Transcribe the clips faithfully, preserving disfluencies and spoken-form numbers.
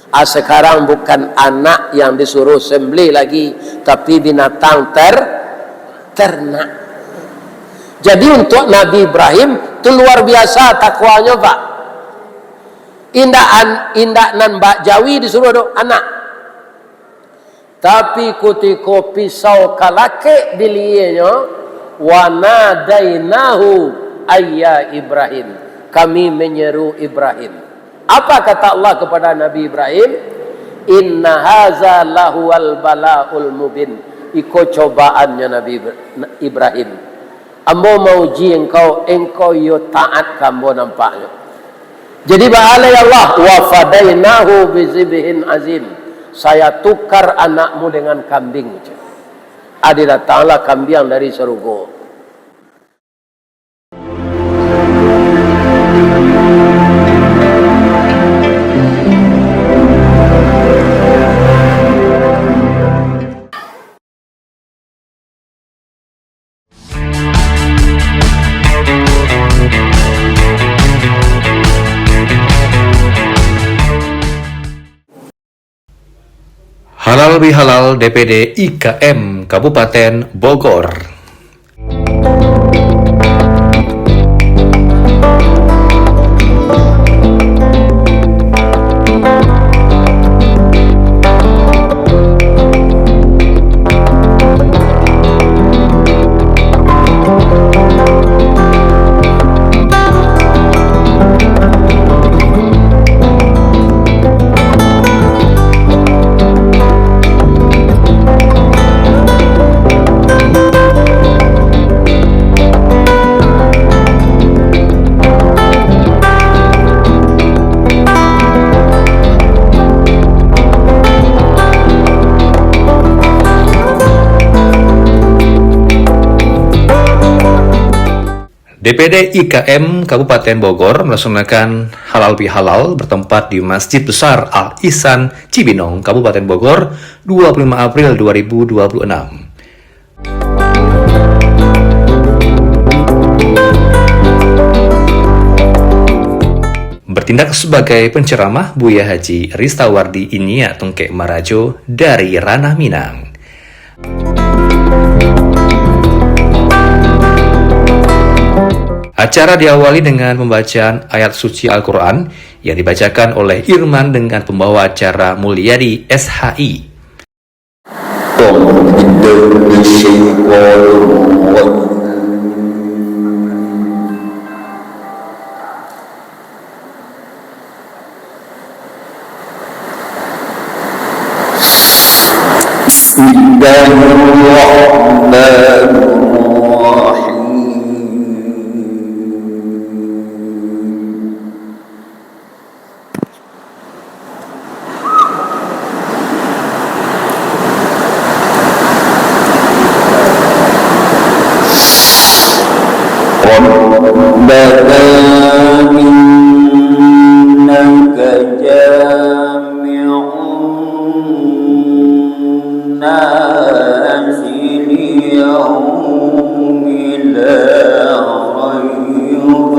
Ah, sekarang bukan anak yang disuruh sembelih lagi, tapi binatang ter-, ternak. Jadi, untuk Nabi Ibrahim tu luar biasa takwanyo, Pak. Indak an-, indak nan bak jawi disuruh do, anak. Tapi, kutiko pisau kalakek di lienyo, "Wa nadainahu ayya Ibrahim." Kami menyeru Ibrahim. Apa kata Allah kepada Nabi Ibrahim? "Inna haza lahuwal balaul mubin." Iko cobaannyo Nabi Ibra-, Ibrahim. Ambo mauji engkau, engkau iyo taat ka ambo nampaknyo. Jadi, baa lai Allah, "Wa fadainahu bizibhin azim." Saya tukar anakmu dengan kambing. Ado datanglah kambiang dari sarugo. Halal bihalal D P D I K M Kabupaten Bogor. D P D I K M Kabupaten Bogor melaksanakan halal bihalal bertempat di Masjid Besar Al Ihsan Cibinong, Kabupaten Bogor, dua puluh lima April dua ribu dua puluh enam. Bertindak sebagai penceramah, Buya Haji Ristawardi Inia Tungkek Marajo dari Ranah Minang. Acara diawali dengan pembacaan ayat suci Al-Quran yang dibacakan oleh Irman dengan pembawa acara Mulyadi S H I. بسم الله الرحمن الرحيم. ربنا إنك جامع الناس ليوم لا ريب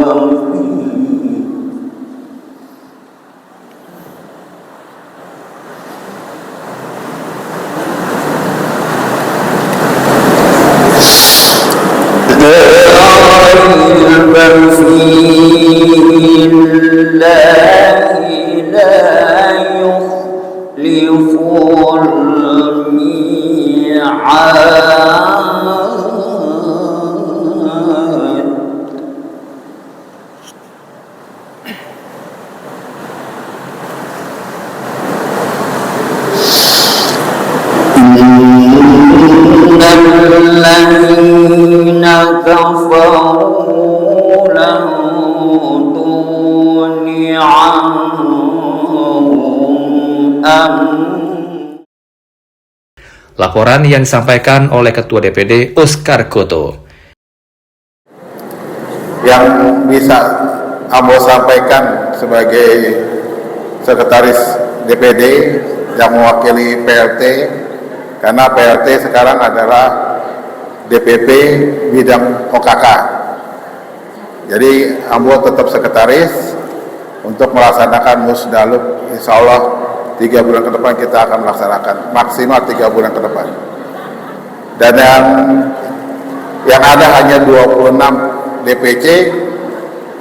فيه. لا ريب فيه، الله لا يخلف الميعاد. إن الذين كفروا لن تغن عنهم أم- Laporan yang disampaikan oleh Ketua D P D, Oscar Koto. Yang bisa ambo sampaikan sebagai sekretaris D P D yang mewakili P R T, karena P R T sekarang adalah D P P bidang O K K. Jadi, ambo tetap sekretaris untuk melaksanakan Musdalub, insya Allah Tiga bulan ke depan kita akan melaksanakan, maksimal tiga bulan ke depan. Dan yang, yang ada hanya dua puluh enam D P C,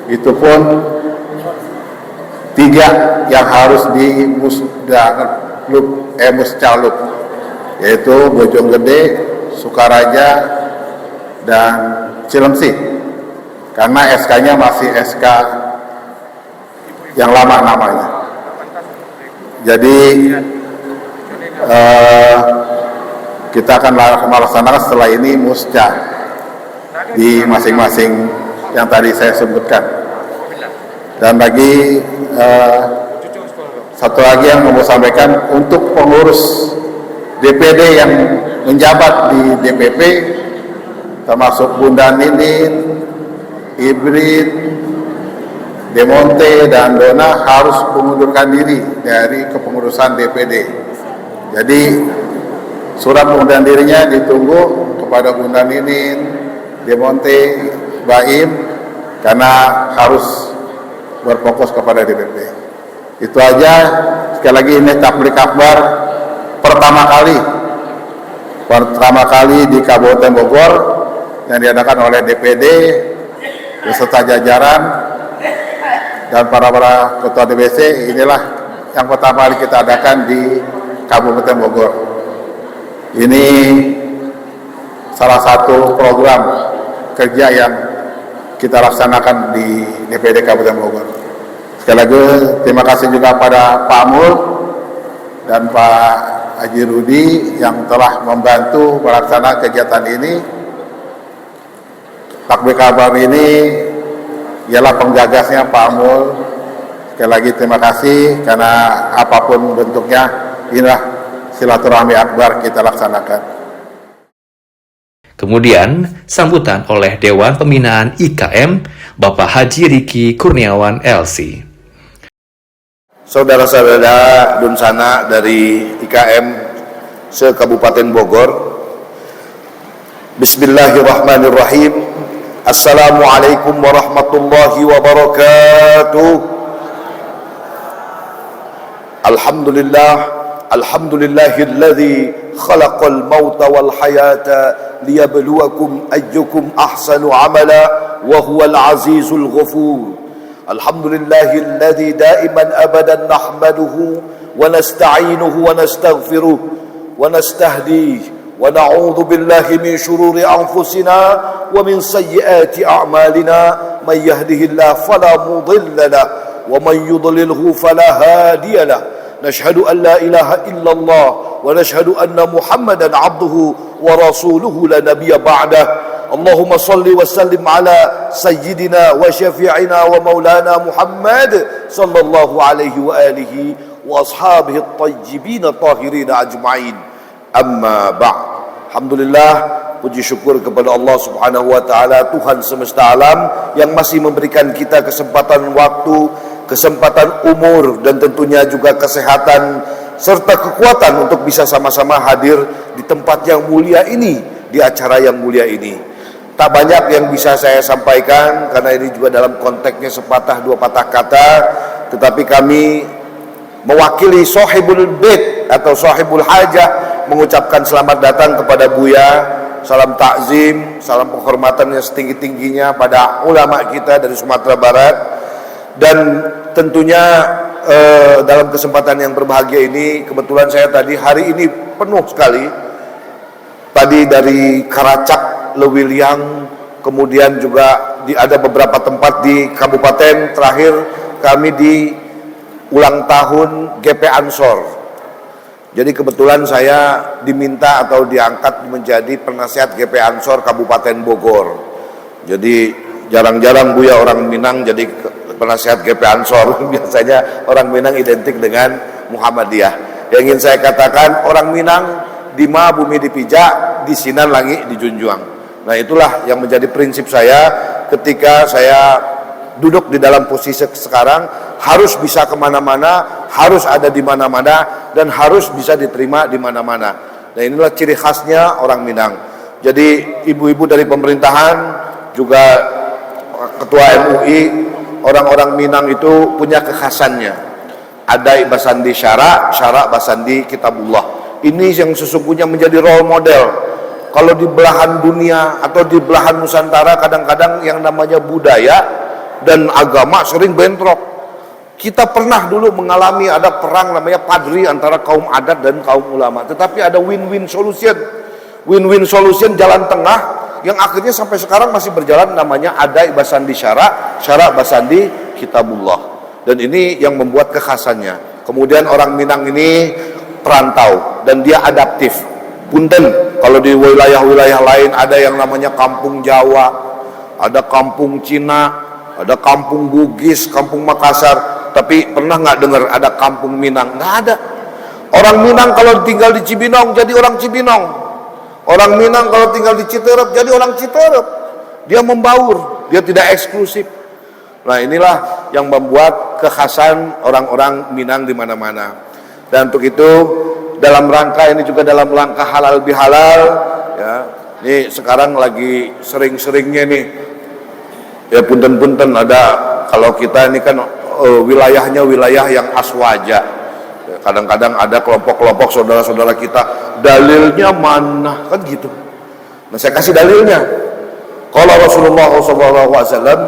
itu pun tiga yang harus di Musdalub, eh, Muscalub, yaitu Bojonggede, Sukaraja, dan Cileungsi. Karena S K-nya masih S K yang lama namanya. Jadi, eh, kita akan la-, melaksanakan setelah ini musca di masing-masing yang tadi saya sebutkan. Dan lagi, eh, satu lagi yang mau sampaikan, untuk pengurus D P D yang menjabat di D P P, termasuk Bunda Ninin, Ibrin, Demonte, dan Dona harus mengundurkan diri dari kepengurusan D P D. Jadi, surat pengunduran dirinya ditunggu kepada Bunda Ninin, Demonte, Baim, karena harus berfokus kepada D P P. Itu aja. Sekali lagi, ini tablik akbar pertama kali, pertama kali di Kabupaten Bogor, yang diadakan oleh D P D beserta jajaran dan para-para ketua D P C. Inilah yang pertama kali kita adakan di Kabupaten Bogor. Ini salah satu program kerja yang kita laksanakan di D P D Kabupaten Bogor. Sekali lagi, terima kasih juga pada Pak Mul dan Pak Haji Rudi yang telah membantu melaksanakan kegiatan ini. Tablik akbar ini ialah penggagasnya Pak Mul. Sekali lagi, terima kasih, karena apapun bentuknya, inilah silaturahmi akbar kita laksanakan. Kemudian, sambutan oleh Dewan Pembinaan I K M, Bapak Haji Riki Kurniawan, L C. Saudara-saudara dunsanak dari I K M se-Kabupaten Bogor, Bismillahirrahmanirrahim. Assalamualaikum warahmatullahi wabarakatuh. Alhamdulillah. Alhamdulillahilladzi khalaqal mauta wal hayata liyabluwakum ayyukum ahsanu amala wa huwal azizul ghafur. Alhamdulillahilladzi daiman abadan nahmaduhu wa nasta'inuhu wa nastaghfiruh wa nastahdih wa na'udzu billahi min syururi anfusina wa min sayyiati a'malina. Man yahdihillahu fala mudhillalah wa man yudlilhu fala hadiyalah. Nashhadu an la ilaha illallah wa nashhadu anna Muhammadan abduhu wa rasuluhu la nabiyya ba'dah. Allahumma salli wa sallim ala sayyidina wa syafi'ina wa maulana Muhammad sallallahu alaihi wa alihi wa ashabihi at-tayyibin at-tahirin ajma'in. Amma ba'd. Alhamdulillah, puji syukur kepada Allah Subhanahu wa taala, Tuhan semesta alam, yang masih memberikan kita kesempatan waktu, kesempatan umur, dan tentunya juga kesehatan serta kekuatan untuk bisa sama-sama hadir di tempat yang mulia ini, di acara yang mulia ini. Tak banyak yang bisa saya sampaikan karena ini juga dalam konteksnya sepatah dua patah kata, tetapi kami mewakili sahibul bait atau sahibul hajah mengucapkan selamat datang kepada Buya. Salam takzim, salam penghormatan yang setinggi-tingginya pada ulama kita dari Sumatera Barat. Dan tentunya, eh, dalam kesempatan yang berbahagia ini, kebetulan saya tadi hari ini penuh sekali. Tadi dari Karacak, Lewiliang, kemudian juga di, ada beberapa tempat di kabupaten. Terakhir, kami di ulang tahun G P Ansor. Jadi, kebetulan saya diminta atau diangkat menjadi penasihat G P Ansor Kabupaten Bogor. Jadi, jarang-jarang Buya orang Minang jadi ke-, penasihat G P Ansor. Biasanya orang Minang identik dengan Muhammadiyah. Yang ingin saya katakan, orang Minang, di ma bumi dipijak, di sinan langik dijunjuang. Nah, itulah yang menjadi prinsip saya ketika saya duduk di dalam posisi sekarang, harus bisa kemana-mana, harus ada di mana-mana, dan harus bisa diterima di mana-mana. Dan inilah ciri khasnya orang Minang. Jadi, ibu-ibu dari pemerintahan, juga ketua M U I, orang-orang Minang itu punya kekhasannya. Adaik basandi syarak, syarak basandi kitabullah. Ini yang sesungguhnya menjadi role model. Kalau di belahan dunia atau di belahan Nusantara, kadang-kadang yang namanya budaya dan agama sering bentrok. Kita pernah dulu mengalami ada perang namanya padri antara kaum adat dan kaum ulama. Tetapi ada win-win solution. Win-win solution, jalan tengah, yang akhirnya sampai sekarang masih berjalan, namanya adaik basandi syarak, syarak basandi kitabullah. Dan ini yang membuat kekhasannya. Kemudian orang Minang ini perantau dan dia adaptif. Punten, kalau di wilayah-wilayah lain ada yang namanya kampung Jawa, ada kampung Cina, ada kampung Bugis, kampung Makassar. Tapi pernah nggak dengar ada kampung Minang? Nggak ada. Orang Minang kalau tinggal di Cibinong, jadi orang Cibinong. Orang Minang kalau tinggal di Citerep, jadi orang Citerep. Dia membaur, dia tidak eksklusif. Nah, inilah yang membuat kekhasan orang-orang Minang di mana-mana. Dan untuk itu, dalam rangka ini juga dalam langkah halal bihalal, ya. Ini sekarang lagi sering-seringnya nih, ya, punten-punten, ada, kalau kita ini kan, eh, wilayahnya wilayah yang aswaja. Ya, kadang-kadang ada kelompok-kelompok saudara-saudara kita, "Dalilnya mana?" Kan gitu. Nah, saya kasih dalilnya. Qala Rasulullah sallallahu alaihi wasallam,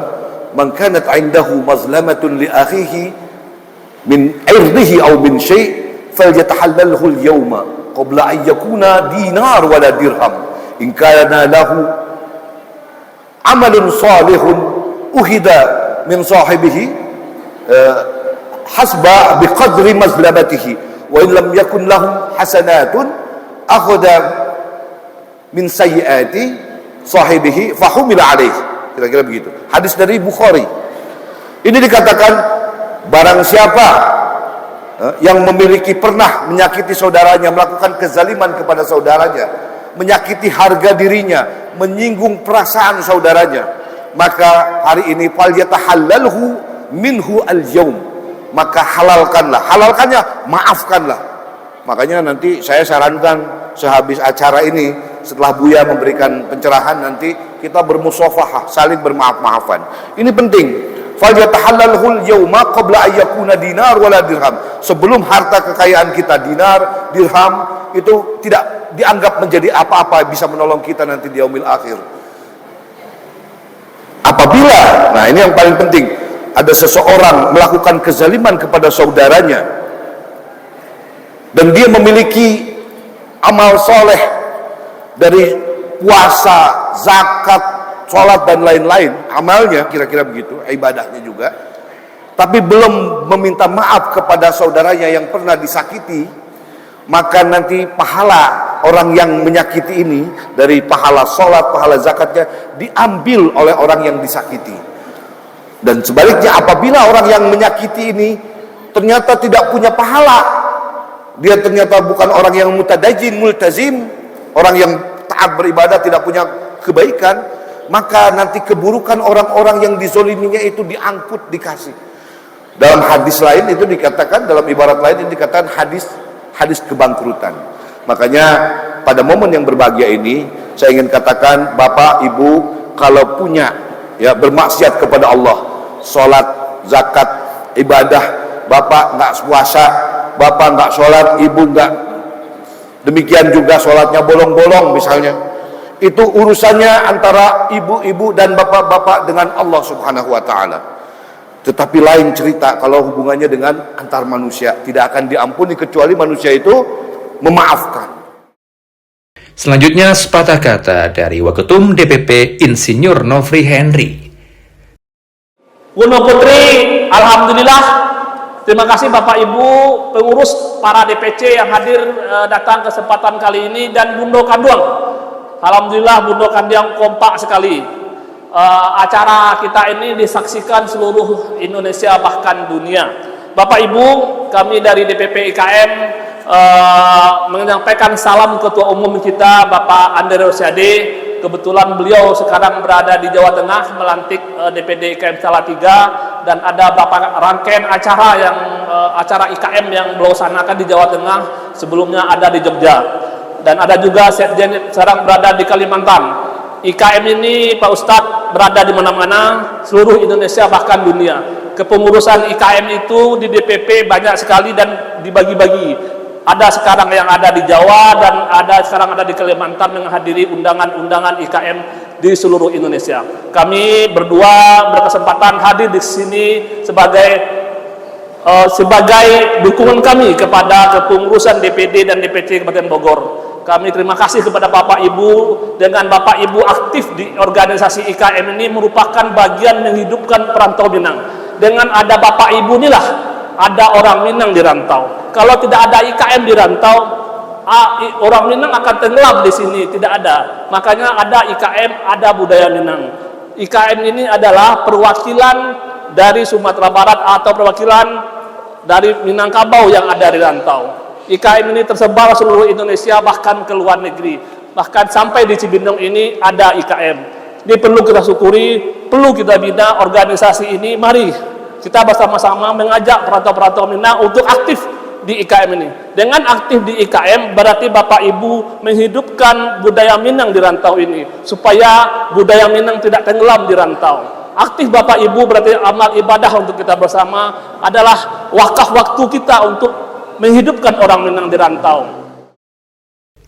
"Man kanat indahu mazlamatun li akhihi min irdihi aw min syai', falyatahallalhu al-yawma qabla an yakuna dinar wala dirham. In kana lahu amalun salihun ukhidha min sahibihi, eh, hasba biqadri mazlamatihi, wa in lam yakun lahum hasanatun akhadha min sayyiati sahibihi fahumila alaih." Kira-kira begitu. Hadis dari Bukhari. Ini dikatakan, barang siapa, eh, yang memiliki, pernah menyakiti saudaranya, melakukan kezaliman kepada saudaranya, menyakiti harga dirinya, menyinggung perasaan saudaranya, maka hari ini, "Falyatahallalhu minhu al-yaum." Maka halalkanlah. Halalkannya, maafkanlah. Makanya nanti saya sarankan sehabis acara ini, setelah Buya memberikan pencerahan, nanti kita bermusafahah, saling bermaaf-maafan. Ini penting. "Falyatahallalhul yauma qabla an yakuna dinar wala dirham." Sebelum harta kekayaan kita, dinar, dirham, itu tidak dianggap menjadi apa-apa bisa menolong kita nanti di yaumil akhir. Apabila, nah, ini yang paling penting, ada seseorang melakukan kezaliman kepada saudaranya, dan dia memiliki amal soleh dari puasa, zakat, sholat, dan lain-lain, amalnya kira-kira begitu, ibadahnya juga, tapi belum meminta maaf kepada saudaranya yang pernah disakiti, maka nanti pahala orang yang menyakiti ini, dari pahala sholat, pahala zakatnya, diambil oleh orang yang disakiti. Dan sebaliknya, apabila orang yang menyakiti ini ternyata tidak punya pahala, dia ternyata bukan orang yang mutadajin, multazim, orang yang taat beribadah, tidak punya kebaikan, maka nanti keburukan orang-orang yang dizoliminya itu diangkut, dikasih. Dalam hadis lain itu dikatakan, dalam ibarat lain itu dikatakan hadis, hadis kebangkrutan. Makanya, pada momen yang berbahagia ini, saya ingin katakan, Bapak, Ibu, kalau punya, ya, bermaksiat kepada Allah, sholat, zakat, ibadah, Bapak nggak puasa, Bapak nggak sholat, Ibu nggak, demikian juga sholatnya bolong-bolong misalnya, itu urusannya antara ibu-ibu dan bapak-bapak dengan Allah Subhanahu wa Ta'ala. Tetapi lain cerita kalau hubungannya dengan antar manusia, tidak akan diampuni kecuali manusia itu memaafkan. Selanjutnya, sepatah kata dari Waketum D P P Insinyur Nofri Henry. Gunung Putri, alhamdulillah. Terima kasih Bapak Ibu pengurus, para D P C yang hadir, eh, datang kesempatan kali ini, dan Bundo Kanduang. Alhamdulillah, Bundo Kanduang kompak sekali. Eh, acara kita ini disaksikan seluruh Indonesia, bahkan dunia. Bapak Ibu, kami dari D P P I K M, eh, menyampaikan salam Ketua Umum kita, Bapak Andre Rosiade. Kebetulan beliau sekarang berada di Jawa Tengah, melantik, eh, D P D I K M Salatiga, dan ada Bapak rangkaian acara yang, eh, acara I K M yang beliau sanakan di Jawa Tengah, sebelumnya ada di Jogja. Dan ada juga Sekjen sekarang berada di Kalimantan. I K M ini, Pak Ustadz, berada di mana-mana, seluruh Indonesia, bahkan dunia. Kepengurusan I K M itu di D P P banyak sekali dan dibagi-bagi. Ada sekarang yang ada di Jawa dan ada sekarang ada di Kalimantan menghadiri undangan-undangan I K M di seluruh Indonesia. Kami berdua berkesempatan hadir di sini sebagai, eh, sebagai dukungan kami kepada kepengurusan D P D dan D P C Kabupaten Bogor. Kami terima kasih kepada Bapak Ibu, dengan Bapak Ibu aktif di organisasi I K M ini merupakan bagian menghidupkan perantau Minang. Dengan ada Bapak Ibu inilah ada orang Minang di rantau. Kalau tidak ada I K M di rantau, a- i- orang Minang akan tenggelam di sini, tidak ada. Makanya ada I K M, ada budaya Minang. I K M ini adalah perwakilan dari Sumatera Barat atau perwakilan dari Minangkabau yang ada di rantau. I K M ini tersebar seluruh Indonesia, bahkan ke luar negeri. Bahkan sampai di Cibinong ini ada I K M. Ini perlu kita syukuri, perlu kita bina organisasi ini. Mari kita bersama-sama mengajak perantau-perantau Minang untuk aktif di I K M ini. Dengan aktif di I K M, berarti Bapak Ibu menghidupkan budaya Minang di rantau ini, supaya budaya Minang tidak tenggelam di rantau. Aktif Bapak Ibu berarti amal ibadah untuk kita bersama adalah wakaf waktu kita untuk menghidupkan orang Minang di rantau.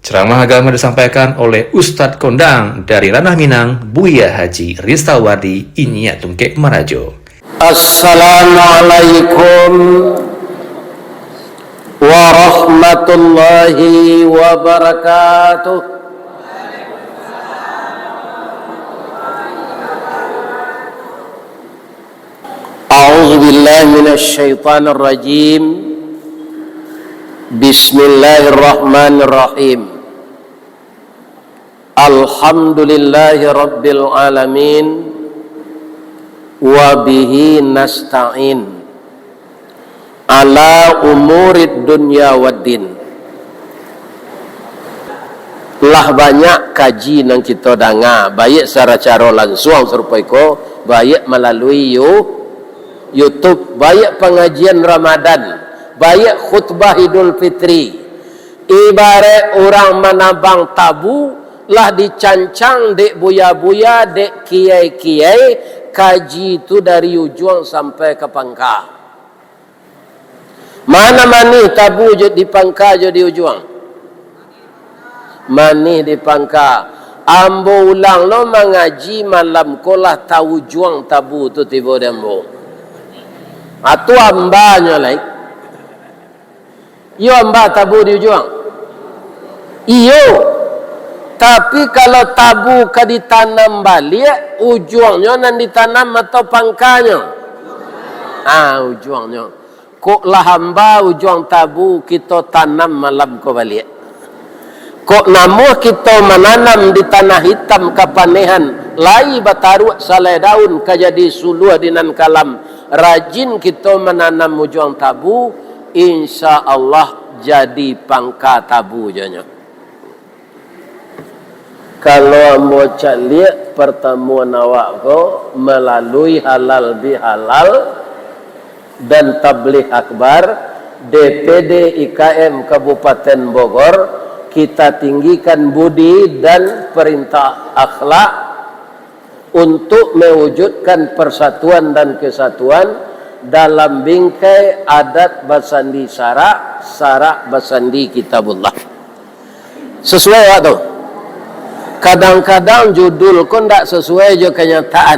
Ceramah agama disampaikan oleh Ustadz Kondang dari Ranah Minang, Buya Haji Ristawardi Inyiak Tungkek Marajo. Assalamualaikum warahmatullahi wabarakatuh. A'udzubillahi minasyaitonirrajim. Bismillahirrahmanirrahim. Alhamdulillahirabbil alamin. Wa bihi nasta'in ala umurid dunya waddin. Lah banyak kaji nan kito danga, baiak sacaro lansuang sarupo iko, baiak malalui You-, YouTube, baiak pangajian Ramadan, baiak khutbah Idul Fitri. Ibarat urang manabang tabu, lah dicancang dek buya-buya, dek kiai-kiai, kaji tu dari ujuang sampai ka pangka. Mana manih tabu jo di pangka jo di ujuang? Manih di pangka. Ambo ulang lo mangaji malam ko lah taujuang tabu tu tibo di ambo. Atu ambanyo lai. Iyo amba tabu di ujuang? Iyo. Tapi kalau tabu ka ditanam baliak, ujuangnyo nan ditanam atau pangkanyo? Ah, ujuangnyo. Kok lah amba ujuang tabu kito tanam malam ko baliak. Kok namuah kito mananam di tanah itam kapanehan, lai bataruak salai daun ka jadi suluah di nan kalam. Rajin kito mananam ujuang tabu, insya Allah jadi pangka tabu jonyo. Kalau ambo caliak partamuan awak ko malalui halal bihalal dan tabligh akbar, D P D I K M Kabupaten Bogor, kita tinggikan budi dan perintah akhlak untuk mewujudkan persatuan dan kesatuan dalam bingkai adat basandi sarak, sarak basandi Kitabullah. Sasuai awak tu? Kadang-kadang judul ko ndak sasuai jo kanyataan.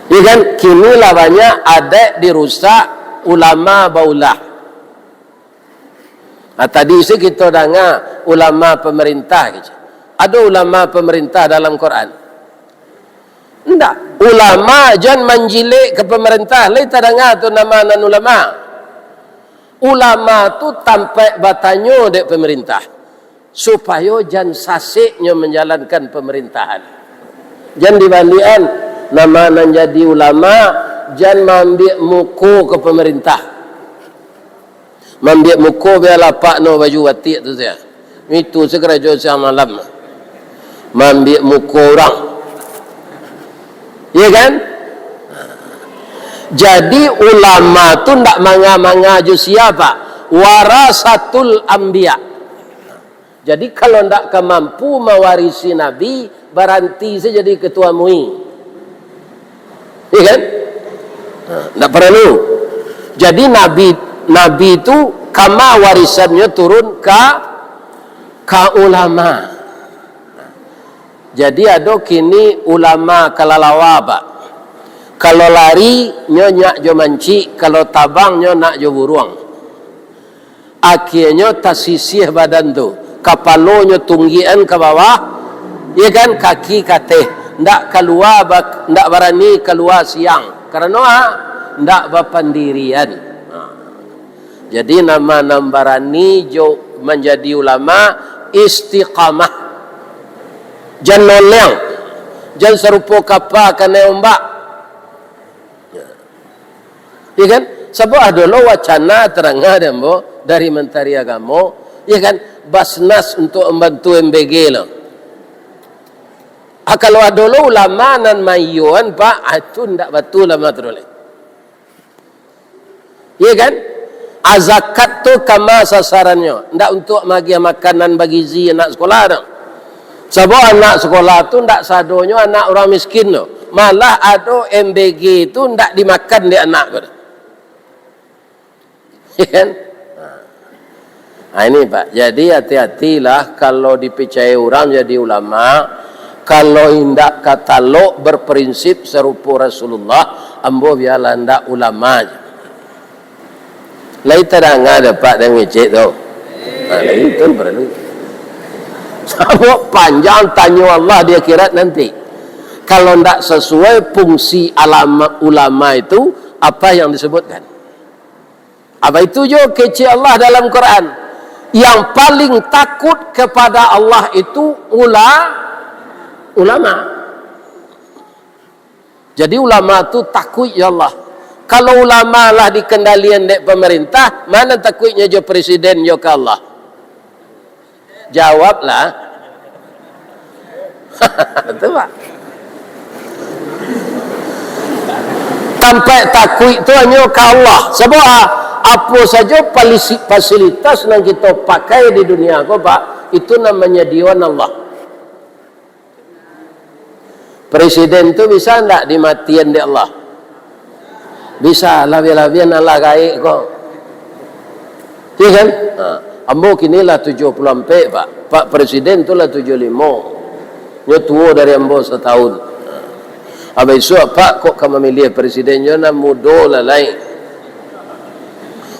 Ya kan? Kini lah banyak adat dirusak, ulama baulah. Nah, tadi se kito danga ulama pemerintah gitu. Ado ulama pemerintah dalam Quran? Ndak. Ulama jan manjilek ka pemerintah, lai tadanga tu nama nan ulama. Ulama tu tampek batanyo dek pemerintah, supayo jan saseknyo manjalankan pemerintahan. Jan dibaliakan, nama nan jadi ulama, jan maambiak muko ka pemerintah. Maambiak muko biar lapak no baju batik tu sajo. Itu se karajo siang malam. Maambiak muko urang. Iya kan? Jadi ulama tu ndak manga-manga jo sia, Pak. Warasatul anbiya. Jadi kalau ndak ka mampu mawarisi Nabi, baranti sajo jadi ketua MUI. Iya kan? Ha, ndak paralu. Jadi Nabi, Nabi tu kama warisannyo turun ka, ka ulama. Jadi ado kini ulama kalalawa, Pak. Kalau lari, nyo nyak jo mancik, kalau tabang, nyo nak jo buruang. Akhianyo tasisiah badan tu, kapalonyo tunggikan ka bawah, ya kan, kaki kateh, ndak kalua ba-, ndak barani kalua siang. Karano a, ndak bapandirian. Ha. Jadi, nama nan barani jo manjadi ulama, istiqamah. Jan noleng, jan sarupo kapa kanai ombak. Ya kan? Sabab ado lo wacana taranga dek ambo dari Mentari Agamo, ya kan? Basnas untuk mambantu M B G lo. Ah, kalau ado lo ulama nan maiyoan, Pak, ah, itu ndak batua ulama tu lai. Iya kan? Ah, zakat tu kama sasarannyo, ndak untuk magiah makanan bagizi anak sekolah tu. Sabab anak sekolah tu ndak sadonyo anak urang miskin tu. Malah ado M B G tu ndak dimakan dek anak ko tu. Iya kan? Nah, ini, Pak. Jadi, hati-hatilah kalau dipicayo urang jadi ulama, kalau indak ka talok berprinsip sarupo Rasulullah, ambo bialah ndak ulama je. Lai tadanga dek Apak dek ngecek tu. Nah, lai itu paralu. Sabab panjang tanyo Allah di akhirat nanti. Kalau ndak sasuai fungsi alama-, ulama itu, apa yang disebutkan? Apa itu jo kecek Allah dalam Quran? Yang paling takut kepada Allah itu ula-, ulama. Jadi ulama tu takuik jo Allah. Kalau ulama lah dikendalian dek pemerintah, ma nan takuiknyo jo presiden jo ka Allah? Jawablah. Tu, Pak. Tampek takuik tu hanyo ka Allah. Sabab a-, apo sajo palisi-, fasilitas nan kito pakai di dunia ko, Pak, itu nan manyadioan Allah. Presiden tu bisa ndak dimatian dek Allah? Bisa, labiah-labiah nan lah gaek ko. Iya kan? Ha. Ambo kini lah tujuah puluah ampek, Pak. Pak Presiden tu lah tujuah limo. Nyo tuo dari ambo satahun. Ha. Abih isuak, Pak, kok ka mamiliah presiden nyo nan mudo lah lai.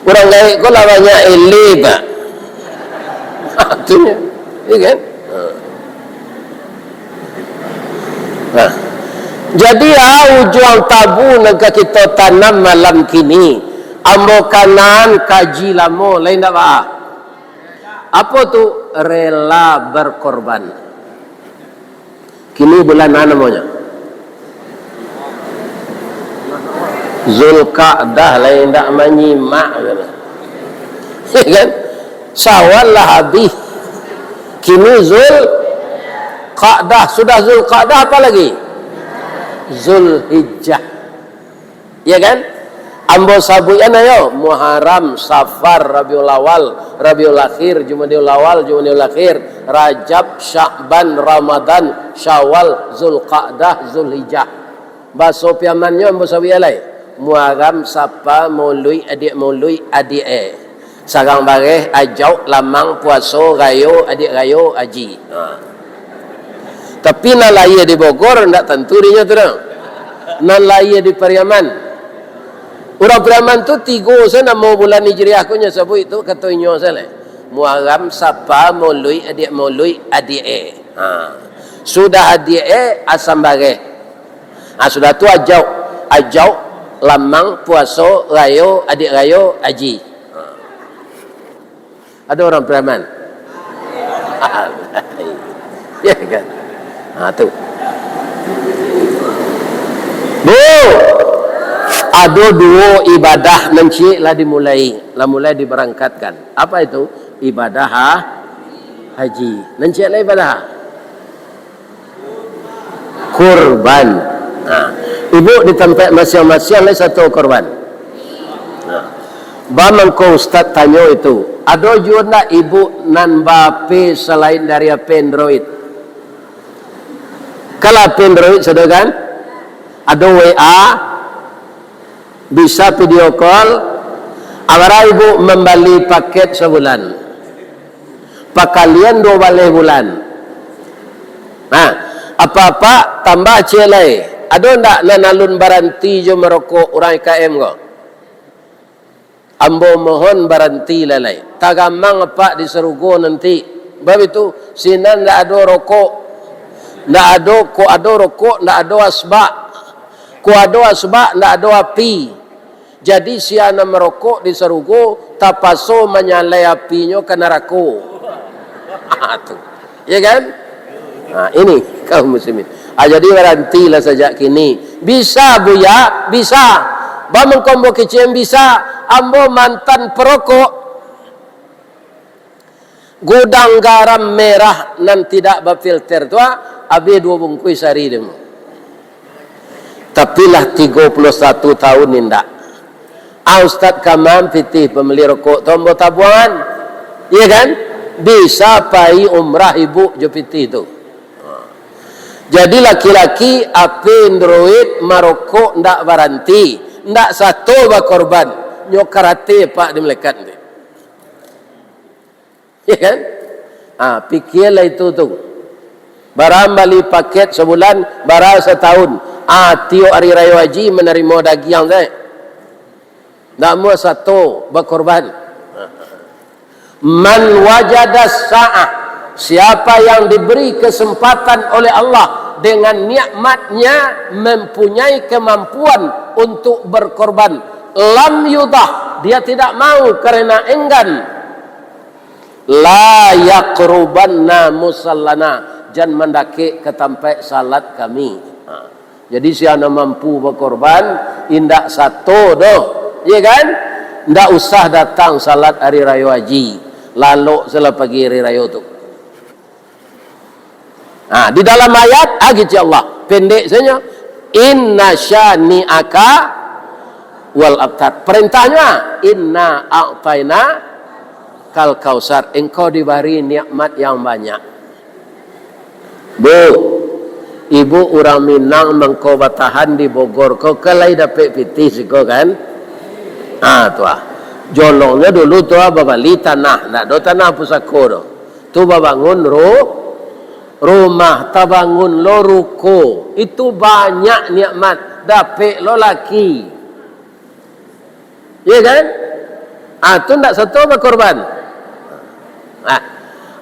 Urang gaek ko lah banyak eleh, Pak. Ha, tu nyo. Iya kan? Ha. Nah. Jadi, ah, ujuang tabu nan ka kito tanam malam kini, ambo kanaan kaji lamo, lain ndak, Pak? Apo tu? Rela berkorban. Kini bulan a namonyo? Zulkaadah, lai indak manyimak, kan? Syawal lah habih. Kini Zulkaadah, sudah Zulkaadah apa lagi? Zulhijjah. Ya kan? Ambo sabuikan ayo, Muharram, Safar, Rabiul Awal, Rabiul Akhir, Jumadiul Awal, Jumadiul Akhir, Rajab, Sya'ban, Ramadan, Syawal, Zulqa'dah, Zulhijjah. Baso Piamannyo ambo sabuikan lai. Muharram, Sapa, Mauluik, Adiak Mauluik, Adiak e. Sarang Bareh, Ajauk, Lamang, Puaso, Rayo, Adiak Rayo, Aji. Ha. Tapi nan lahia di Bogor, ndak tantu dinyo tu doh. Nan lahia di Pariaman. Urang Pariaman tu tigo se namo bulan Hijriah ko nyo sabuik tu, kato inyo se lai. Muharram, Sapa, Mauluik, Adiak Mauluik, Adiak e. Ha. Sudah Adiak e, Asam Bareh. Ha, sudah tu Ajauk. Ajauk, Lamang, Puaso, Rayo, Adiak Rayo, Aji. Ha. Ado urang Pariaman? Ya kan? Ha, tu. Bu, ado duo ibadah nan ciek lah dimulai, lah mulai dibarangkatkan. Apa itu? Ibadah ha-, haji. Nan ciek lah ibadah ha-, Kurban. Nah, ibu di tampek masiang-masiang lai sato kurban. Nah, ba mangko ustaz tanyo itu, ado juo ndak ibu nan ba-H P salain dari H P Android? Kalau H P Android sudah kan? Ado W A, Bisa video call, a bara ibu mambali paket sabulan? Pakalian duo baleh bulan. Nah, apak-apak tambah ciek lai. Ado ndak nan alun baranti jo marokok urang I K M ko? Ambo mohon baranti lai. Tagamang apak di sarugo nanti. Bab itu, sinan ndak ado rokok. Ndak ado, ko ado rokok, ndak ado asbak. Ko ado asbak, ndak ado api. Jadi, sia nan marokok di sarugo tapaso manyalai apinyo ka narako. Ha, tu. Ya kan? Ha, ini kaum muslimin. Ha, jadi, barantilah sajak kini. Bisa, Buya? Bisa. Baa mangko ambo kecek bisa? Ambo mantan parokok. Gudang garam merah nan tidak bafilter tu, ah, abih duo bungkuih sahari deh. Tapi lah tigo puluah satu tahun indak. Ah, Ustaz Kamam pitih pambali rokok tu ambo tabuangan. Iya kan? Bisa pai umrah ibu jo pitih tu. Jadi laki-laki, H P Android, marokok ndak baranti, ndak sato bakorban, nyo karate pak di malaikat nanti. Ya kan? Ah, pikialah itu tu. Bara bali paket sabulan, bara satahun. Ah, tiok ari rayo haji manarimo dagiang sae. Ndak amuah sato bakorban. Man wajadas sa'ah, siapa yang diberi kesempatan oleh Allah dengan nikmat-Nya mempunyai kemampuan untuk berkorban, lam yudah, dia tidak mau karena enggan. La yaqrubanna musallana, jan mandakek ka tampek salat kami. Ha. Jadi, sia nan mampu bakorban, indak sato doh, iya kan? Ndak usah datang salat ari rayo haji, lalok salah pagi ari rayo tu. Ha, di dalam ayat, ah, kecek Allah, pendek sajo, "Inna syani'aka wal abtar." Perintahnya, "Inna a'taina kal kausar." Engkau diberi nikmat yang banyak. Bu, ibu urang Minang mangko batahan di Bogor ko, kan lai dapek pitih siko kan? Ah, tu ah. Jolongnyo dulu tu ah babali tanah, ndak ado tanah pusako doh. Tu babangun ru-, rumah, tabangun lo ruko. Itu banyak nikmat, dapek lo laki. Iya kan? Ah, tu ndak sato bakorban. Ah,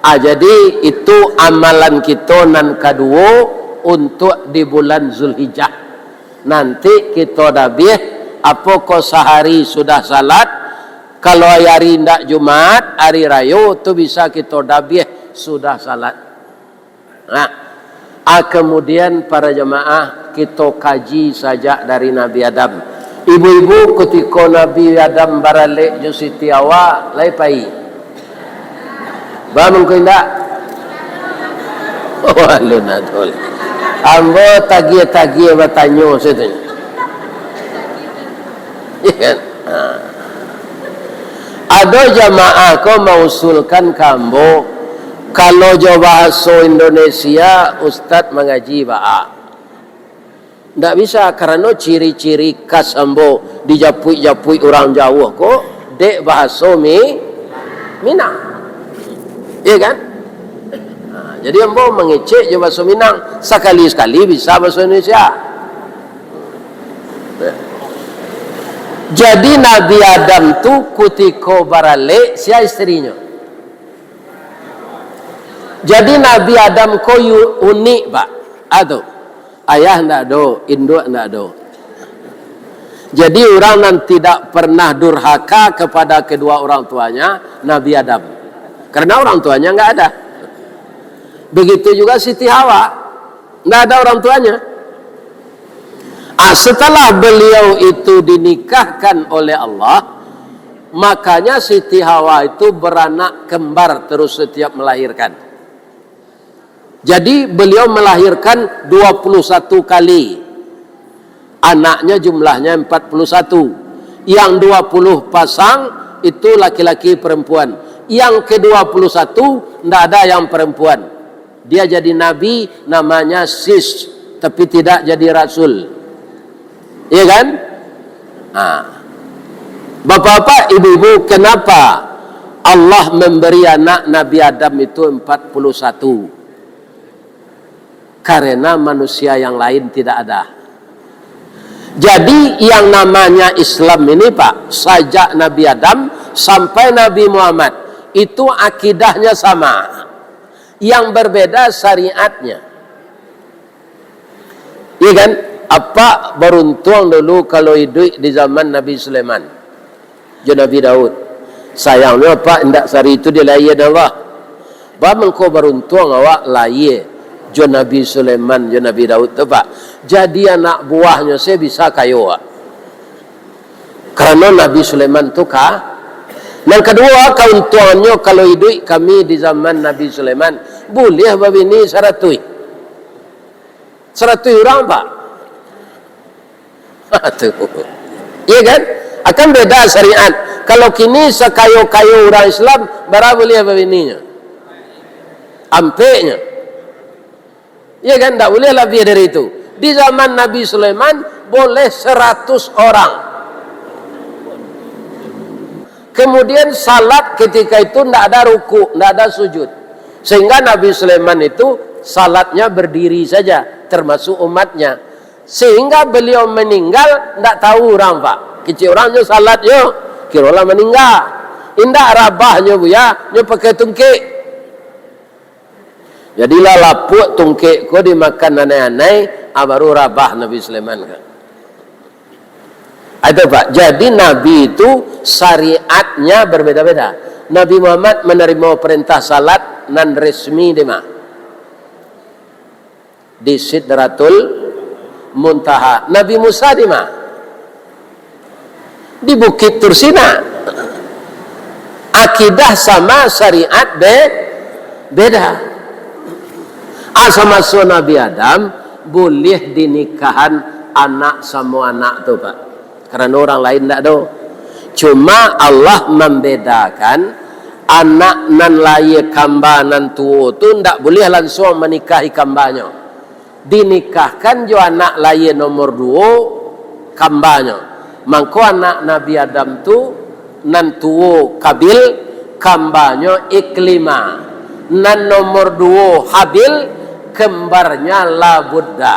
ah, jadi itu amalan kito nan kaduo untuk di bulan Zulhijjah. Nanti kito dabiah, apokoh sahari sudah salat, kalau ari ndak Jumaat, ari rayo tu bisa kito dabiah sudah salat. Nah, ah, kemudian para jamaah, kito kaji sajak dari Nabi Adam. Ibu-ibu, kutiko Nabi Adam baralek jo Siti Hawa, lai pai? Ba mangko indak? Oh, alun ado lai. Ambo tagiah-tagiah batanyo sajo. Iya kan? Ha. Ado jamaah ko mausulkan ka ambo, kalau jo bahaso Indonesia, ustaz mangaji baa? Ndak bisa, karano ciri-ciri khas ambo dijapuik-japuik urang jauah ko, dek bahaso Mi-, Minang. Iya kan? Ha, jadi ambo mangecek jo bahaso Minang, sakali-sakali bisa bahaso Indonesia. Jadi Nabi Adam tu kutiko baralek, sia isterinyo? Jadi Nabi Adam ko yu-, unik, Pak. Ado. Ayah ndak ado, induak ndak ado. Jadi urang nan tidak pernah durhaka kepada kedua orang tuanya, Nabi Adam. Karena orang tuanya nggak ada. Begitu juga Siti Hawa. Ndak ada orang tuanya. Ah, setelah beliau itu dinikahkan oleh Allah, makanya Siti Hawa itu beranak kembar terus setiap melahirkan. Jadi, beliau melahirkan dua puluh satu kali. Anaknya jumlahnya empat puluh satu. Yang dua puluh pasang itu laki-laki perempuan. Yang kedua puluh satu ndak ada yang perempuan. Dia jadi nabi, namanya Sis, tapi tidak jadi rasul. Iya kan? Ha. Bapak-bapak, ibu-ibu, kenapa Allah memberi anak Nabi Adam itu empat puluh satu? Karena manusia yang lain tidak ada. Jadi, yang namanya Islam ini, Pak, sajak Nabi Adam sampai Nabi Muhammad, itu akidahnya sama. Yang berbeda syariatnya. Iya kan? Apak baruntuang dulu kalau iduik di zaman Nabi Sulaiman jo Nabi Daud. Sayangnyo, Pak, indak sari itu dilahia Allah. Ba mangko baruntuang awak lahia jo Nabi Sulaiman, jo Nabi Daud tu, Pak. Jadi anak buahnyo se bisa kayo, Pak. Karano Nabi Sulaiman tu ka-, nan kaduo, kauntuangannyo kalau iduik kami di zaman Nabi Sulaiman, buliah babini saratuih. Saratuih urang, Pak. Tu. Iya kan? Akan beda syariat. Kalau kini sakayo-kayo urang Islam, bara buliah babininyo? Ampeknyo. Iya kan? Ndak buliah labiah dari itu. Di zaman Nabi Sulaiman, boleh seratus orang. Kemudian salat ketika itu ndak ada rukuk, ndak ada sujud. Sehingga Nabi Sulaiman itu salatnya berdiri saja, termasuk umatnya. Sehingga beliau meninggal, ndak tahu urang, Pak. Kecek urang nyo salat nyo, kiro lah meninggal. Indak, rabahnyo, Buya, nyo pakai tungkek. Jadilah lapuak tungkek ko dimakan anai-anai, ah, baru rabah Nabi Sulaiman kan. Ah, itu, Pak. Jadi, Nabi itu syariatnya berbeda-beda. Nabi Muhammad menerima perintah salat nan resmi di ma? Di Sidratul Muntaha. Nabi Musa di ma? Di Bukit Tursina. Akidah sama, syariat be-, beda. Ah, samaso Nabi Adam, buliah dinikahan anak samo anak tu, Pak. Karano urang lain ndak do. Cuma Allah mambedakan, anak nan lahia kamba nan tuo tu ndak buliah lansuang manikahi kambanyo. Dinikahkan jo anak lahia nomor duo, kambanyo. Mangko anak Nabi Adam tu, nan tuo Kabil, kambanyo Iklima. Nan nomor duo Habil, kembarnya Labudda.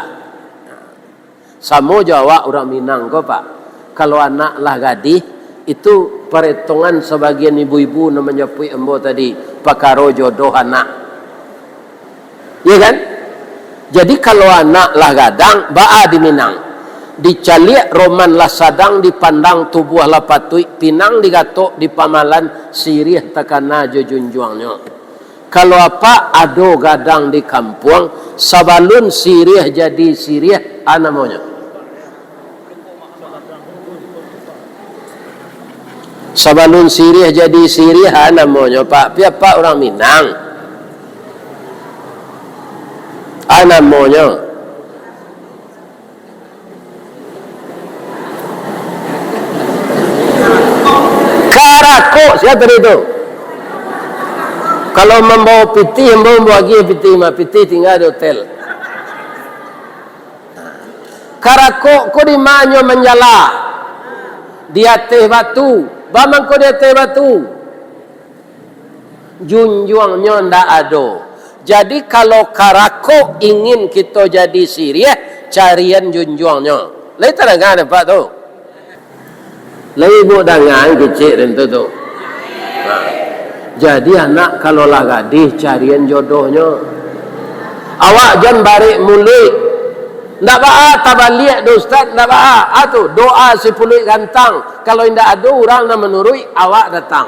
Samo jo awak urang Minang ko, Pak. Kalau anak lah gadih, itu paretongan sabagian ibu-ibu nan manjapuik ambo tadi, pakaro jodoh anak. Iya kan? Jadi, kalau anak lah gadang, baa di Minang. Dicaliak roman lah sadang, dipandang tubuah lah patuik, pinang digatok di pamalan, siriah takana jo junjuangnyo. Kalau apak ado gadang di kampuang, sabalun siriah jadi siriah, a namonyo? Sabalun siriah jadi siriah, a namonyo, Pak? Pi apak urang Minang. A namonyo? Karakok, sia tadi tu? Kalau mambawa pitih, mambawa, mambawa agiah pitih mah, pitih tingga di hotel. Karakok ko di ma nyo manjala? Di ateh batu. Ba mangko di ateh batu? Junjuangnyo ndak ado. Jadi, kalau karakok ingin kito jadi siriah, carian junjuangnyo. Lai tadanga dek Apak tu? Lai ibu danga kecek den tu tu. Nah. Jadi, anak kalau lah gadih, carian jodohnyo. Awak jan barek muluik. Ndak baa tabaliak doh, Ustaz, ndak baa. Ah, tu, doa si puluik gantang. Kalau indak ado urang nan manuruik, awak datang.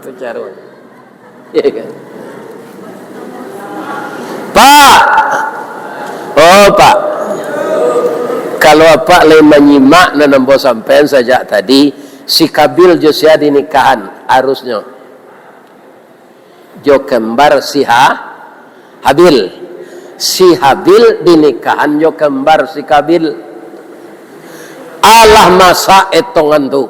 Tu caro. Iya kan? Pak! Oh, Pak. Kalau Apak lai manyimak nan ambo sampaian sajak tadi, si Kabil jo sia dinikahan, harusnyo jo kembar si Ha-, Habil. Si Habil dinikahan jo kembar si Kabil. Alah masak etongan tu.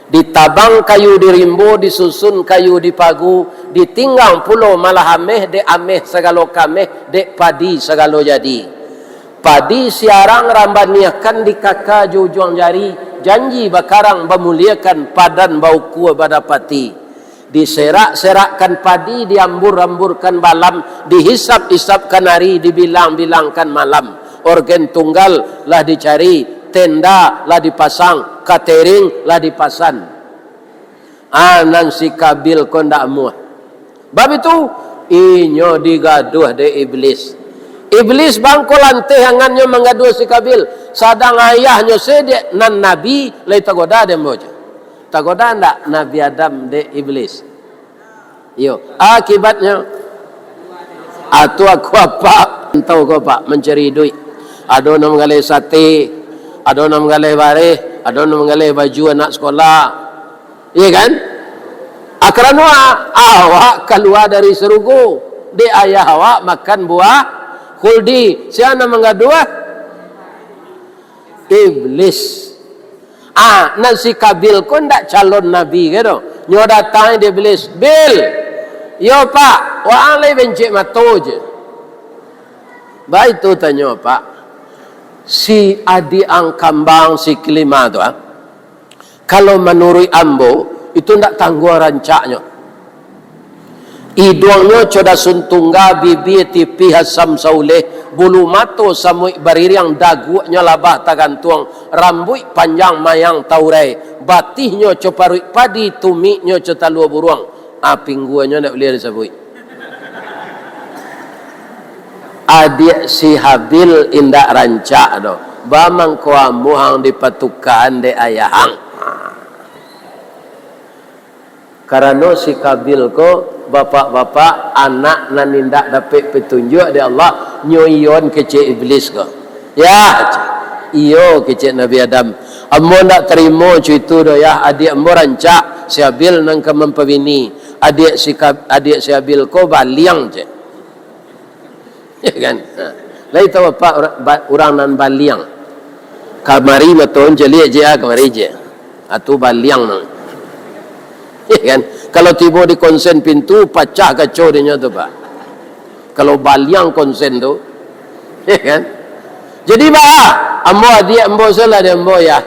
Ditabang kayu di rimbo, disusun kayu di pagu, ditinggang pulo malah ameh, dek ameh sagalo kameh, dek padi sagalo jadi. Padi siarang rambaniahkan di kaka jo ujuang jari, janji bakarang bamuliakan, padan baukua badapati. Diserak-serakkan padi, diambur-amburkan balam, dihisap-hisapkan ari, dibilang-bilangkan malam. Orgen tunggal lah dicari, tenda lah dipasang, katering lah dipasan. Ah, nan si Kabil ko ndak amuah. Bab itu, inyo digaduah dek Iblis. Iblis bangko lanteh angannyo manggaduah si Kabil, sadang ayahnyo se dek nan nabi lai tagoda dek ambo jo. Tagoda ndak Nabi Adam dek Iblis? Iyo, akibatnyo. Atu aku apak, entau ko, Pak, mancari iduik. Ado nan manggaleh sate, ado nan manggaleh bareh, ado nan manggaleh baju anak sekolah. Iya kan? Ah, karano a-, awak kalua dari sarugo, dek ayah awak makan buah khuldi. Sia nan manggaduah? Iblis. Ah, nan si Kabil ko ndak calon nabi ka do. Nyo datang dek Iblis, "Bil, yo Pak, waang lai bencik mato je." Baitu tanyo, "Pak, si adiak ang kambang si kalimo tu, ah, kalau manuruik ambo, itu ndak tangguang rancaknyo. Iduangnyo co dasun tungga, bibia tipih asam sauleh, bulu mato samuik baririang, daguaknyo labah tagantuang, rambuik panjang mayang taurai, batihnyo co paruik padi, tumiknyo co talua buruang." Ah, pingguanyo ndak buliah disabuik. Adiak si Habil indak rancak doh. Ba mangko amuah ang dipatukaan dek ayah ang. Karano si Kabil ko, bapak-bapak, anak nan indak dapek patunjuak dek Allah, nyo iyoan kecek Iblis ko. "Yah," iyo kecek Nabi Adam, "ambo ndak tarimo co itu doh, Yah, adiak ambo rancak, si Habil nan ka mampabini, adiak si Ka-, adiak si Habil ko baliang," cek. Ya kan? Ha. Lai tahu apak ura-, ba-, urang nan baliang? Kamari mato caliak je, ah, kamari je. Atu baliang nang. Ya kan? Kalau tibo di konsen pintu, pacah kaco dinyo tu, Pak. Kalau baliang konsen tu, ya kan? Jadi, bah, ambo adiak ambo salah di ambo, ya.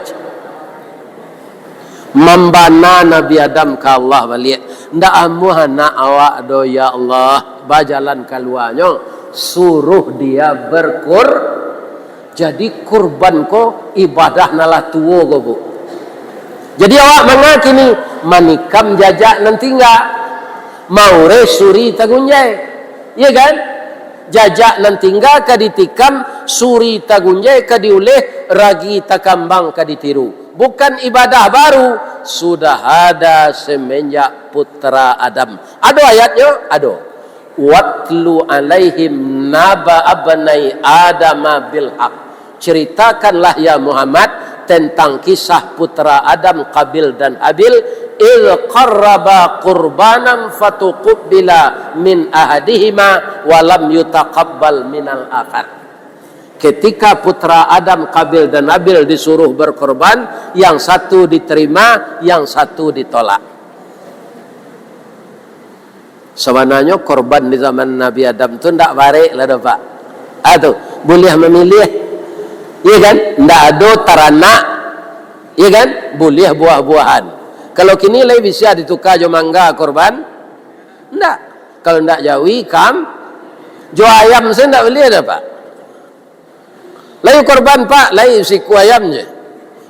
Mambana Nabi Adam ka Allah baliak, "Ndak amuah anak awak doh, ya Allah." Bajalan kaluanyo, suruh dia berkur-, jadi kurban ko ibadah nan lah tuo ko, Bu. Jadi awak manga kini, manikam jajak nan tingga, maureh suri tagunjai. Iya kan? Jajak nan tingga ka ditikam, suri tagunjai ka diuleh, ragi takambang ka ditiru. Bukan ibadah baru, sudah ada semenjak putra Adam. Ado ayatnyo? Ado. "Watlu alaihim naba abnai Adama bil haq." Ceritakanlah, ya Muhammad, tentang kisah putra Adam, Qabil dan Habil, "Idz qarraba qurbanan fatuqubbila min ahadihima wa lam yutaqabbal minal akhar." Ketika putra Adam, Qabil dan Habil, disuruh berkorban, yang satu diterima, yang satu ditolak. Sabananyo korban di zaman Nabi Adam tu ndak barek lah doh, Pak. Ah, tu, buliah mamiliah. Iya kan? Ndak ado taranak, iya kan? Buliah buah-buahan. Kalau kini lai bisa dituka jo mangga korban? Ndak. Kalau ndak jawi, kam-, jo ayam sajo ndak buliah doh, Pak. Lai korban, Pak, lai siku ayam je.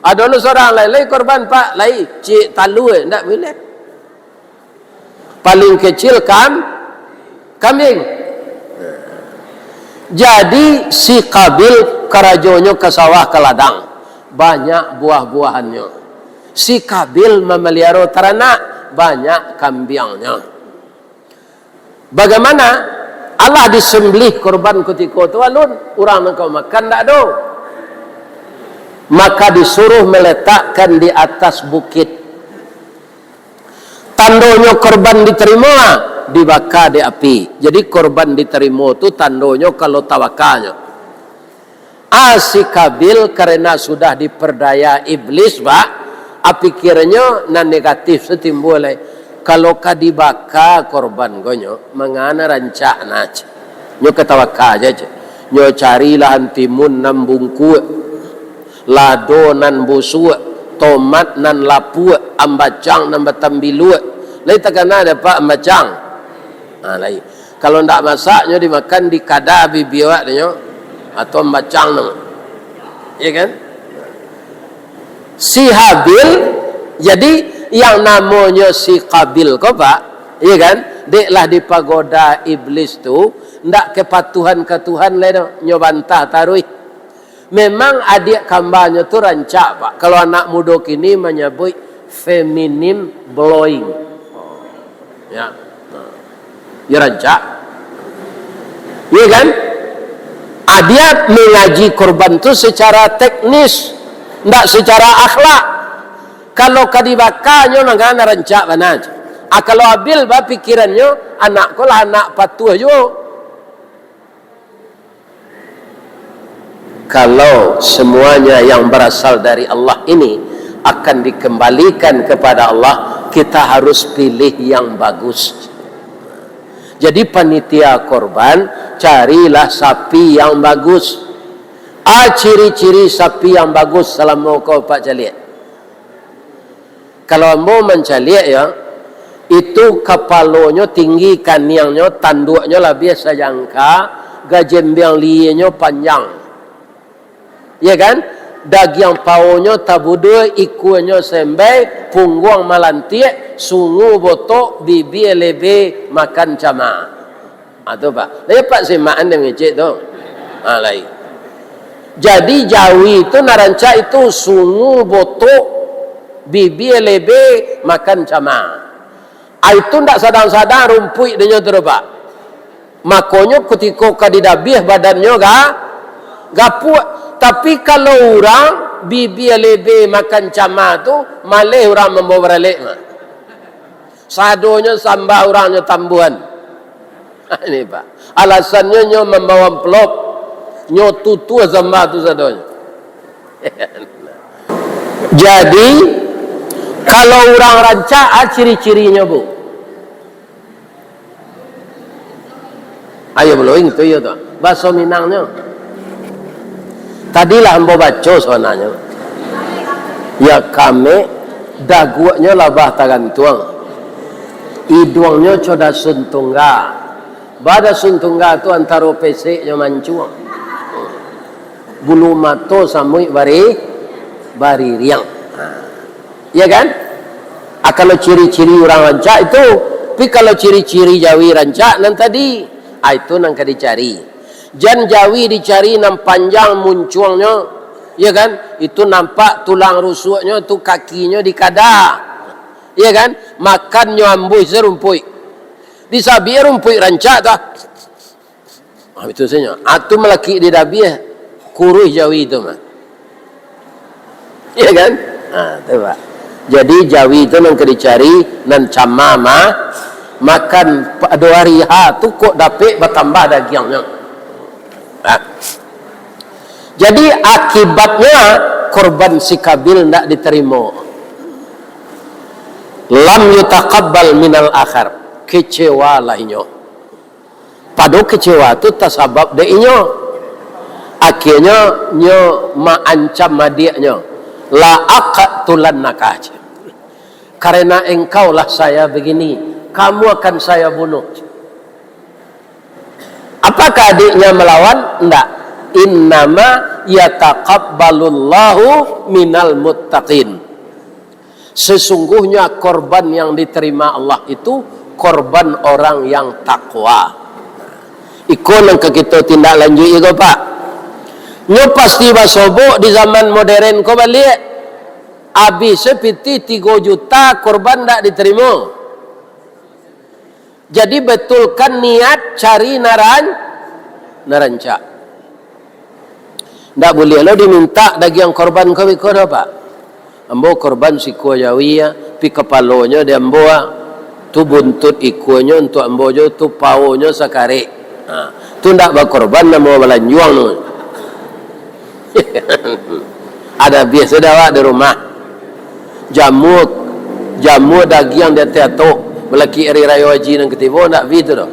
Ado lo surang lai, lai korban, Pak, lai ciek talua, ndak buliah. Paling kecil kam-, kambing. Jadi, si Qabil karajonyo ka sawah, ka ladang. Banyak buah-buahannyo. Si Qabil mamaliaro taranak, banyak kambiangnyo. Bagaimana? Alah disembelih korban kutiko tu alun, urang nan ka makan ndak ado. Maka disuruh meletakkan di atas bukit. Tandonyo korban ditarimo, ah, dibaka di api. Jadi korban ditarimo tu tandonyo kalau tabakanyo. Ah, si Qabil karena sudah diperdaya iblis, Pak, ah, pikirnyo nan negatif tu timbua lai. Kalau ka dibaka korban ko nyo, mangana rancak nah, ceh. Nyo ka tabaka aja, ceh. Nyo carilah antimun nan bungkuak, lado nan busuak, tomat nan lapuak, ambacang nan batambiluak. Lai takana dek Apak ambacang? Ha, lai. Kalau ndak masak, nyo dimakan di kada bibia awak tu nyo, atau ambacang tu. Iya kan? Si Habil, jadi yang namonyo si Qabil ko, Pak, iya kan? Dek lah dipagoda iblis tu, ndak kepatuhan ka Tuhan lai doh, nyo bantah taruih. Memang adiak kambanyo tu rancak, Pak. Kalau anak mudo kini manyabuik feminim blowing. Ya. Ya rancak. Iya kan? Ah, dia mengaji korban tu secara teknis, ndak secara akhlak. Kalau ka dibakanyo, mangana rancak bana. Ah, kalau Habil bapikirannyo, anak ko lah anak patuah juo. Kalau semuanya yang berasal dari Allah ini akan dikembalikan kepada Allah, kita harus pilih yang bagus. Jadi panitia korban, carilah sapi yang bagus. Ah, ciri-ciri sapi yang bagus salamo ko Apak caliak. Kalau ambo mancaliak, ya, itu kapalonyo tinggi, kaniangnyo, tanduaknyo labiah sajangka, gajembiang lienyo panjang. Ya kan? Dagiang paonyo tabudua, ikuanyo sembai, pungguang malantiak, sungu botok, bibia lebe, makan cama. Ah, tu, Pak. Lai Apak simakan dek mangecek tu? Ah, lai. Jadi, jawi tu nan rancak itu sungu botok, bibia lebe, makan cama. Ah, itu ndak sadang-sadang rumpuik dinyo tu, Pak. Makonyo, kutiko ka didabiah, badannyo ga-, gapuak. Tapi, kalau urang bibia lebe makan cama tu, maleh urang mambawa baralek mah. Sadonyo sambah urang nyo tambuhan. Ini, Pak. Alasannyo nyo mambawa amplop. Nyo tutuah sambah tu sadonyo. Jadi, kalau urang rancak, ah, ciri-cirinyo, Bu. Ayo, blowing tu, iyo tu. Baso Minangnyo. Tadi lah ambo baco sabananyo. Ya, kamek, daguaknyo labah tagantuang. Iduangnyo co dasun tungga. Ba dasun tungga tu antaro pesek jo mancuang. Bulu mato samuik bari-, baririang. Ha. Iya kan? Ah, kalau ciri-ciri urang rancak itu, tapi kalau ciri-ciri jawi rancak nan tadi, ah, itu nan ka dicari. Jan jawi dicari nan panjang muncuangnyo, iya kan? Itu nampak tulang rusuknyo, tu kakinyo dikada. Iya kan? Makannyo ambuih se rumpuik. Disabik rumpuik rancak tu, ah. Ah, itu sajo. Ah, tu malakik di dabiah, kuruih jawi tu mah. Iya kan? Ah, tu, Pak. Jadi, jawi tu nan ka dicari, nan cama mah, makan pado ari ha tu kok dapek batambah dagiangnyo. Ah. Jadi, akibatnya korban si Kabil ndak diterima. Lam yutaqabbal minal akhar. Kecewalah inyo. Pado kecewa tu tasabab dek inyo. Akhirnyo nyo maancam adiaknyo, "La aqtulannaka, karena engkaulah saya begini, kamu akan saya bunuh." Apakah adiknya melawan? Ndak. "Innama yataqabbalullahu minal muttaqin." Sesungguhnya korban yang diterima Allah itu korban orang yang takwa. Iko nan ka kito tindak lanjut iko, Pak. Nyo pasti basobok di zaman modern ko baliak. Abih se pitih tigo juta korban ndak diterima. Jadi, betulkan niat cari naran-, narancak. Ndak buliah lo dimintak dagiang korban ko biko doh, Pak. Ambo korban sikua jawi, ah, pi kapalonyo di ambo, ah. Tu buntut ikuanyo untuak ambo jo, tu paonyo sakarek. Ha, tu ndak bakorban, namo balanjuang tu. Ada biasa dah awak di rumah. Jamua, jamua dagiang di ateh atok, balakik ari rayo haji nan katibo, ndak bi tu doh.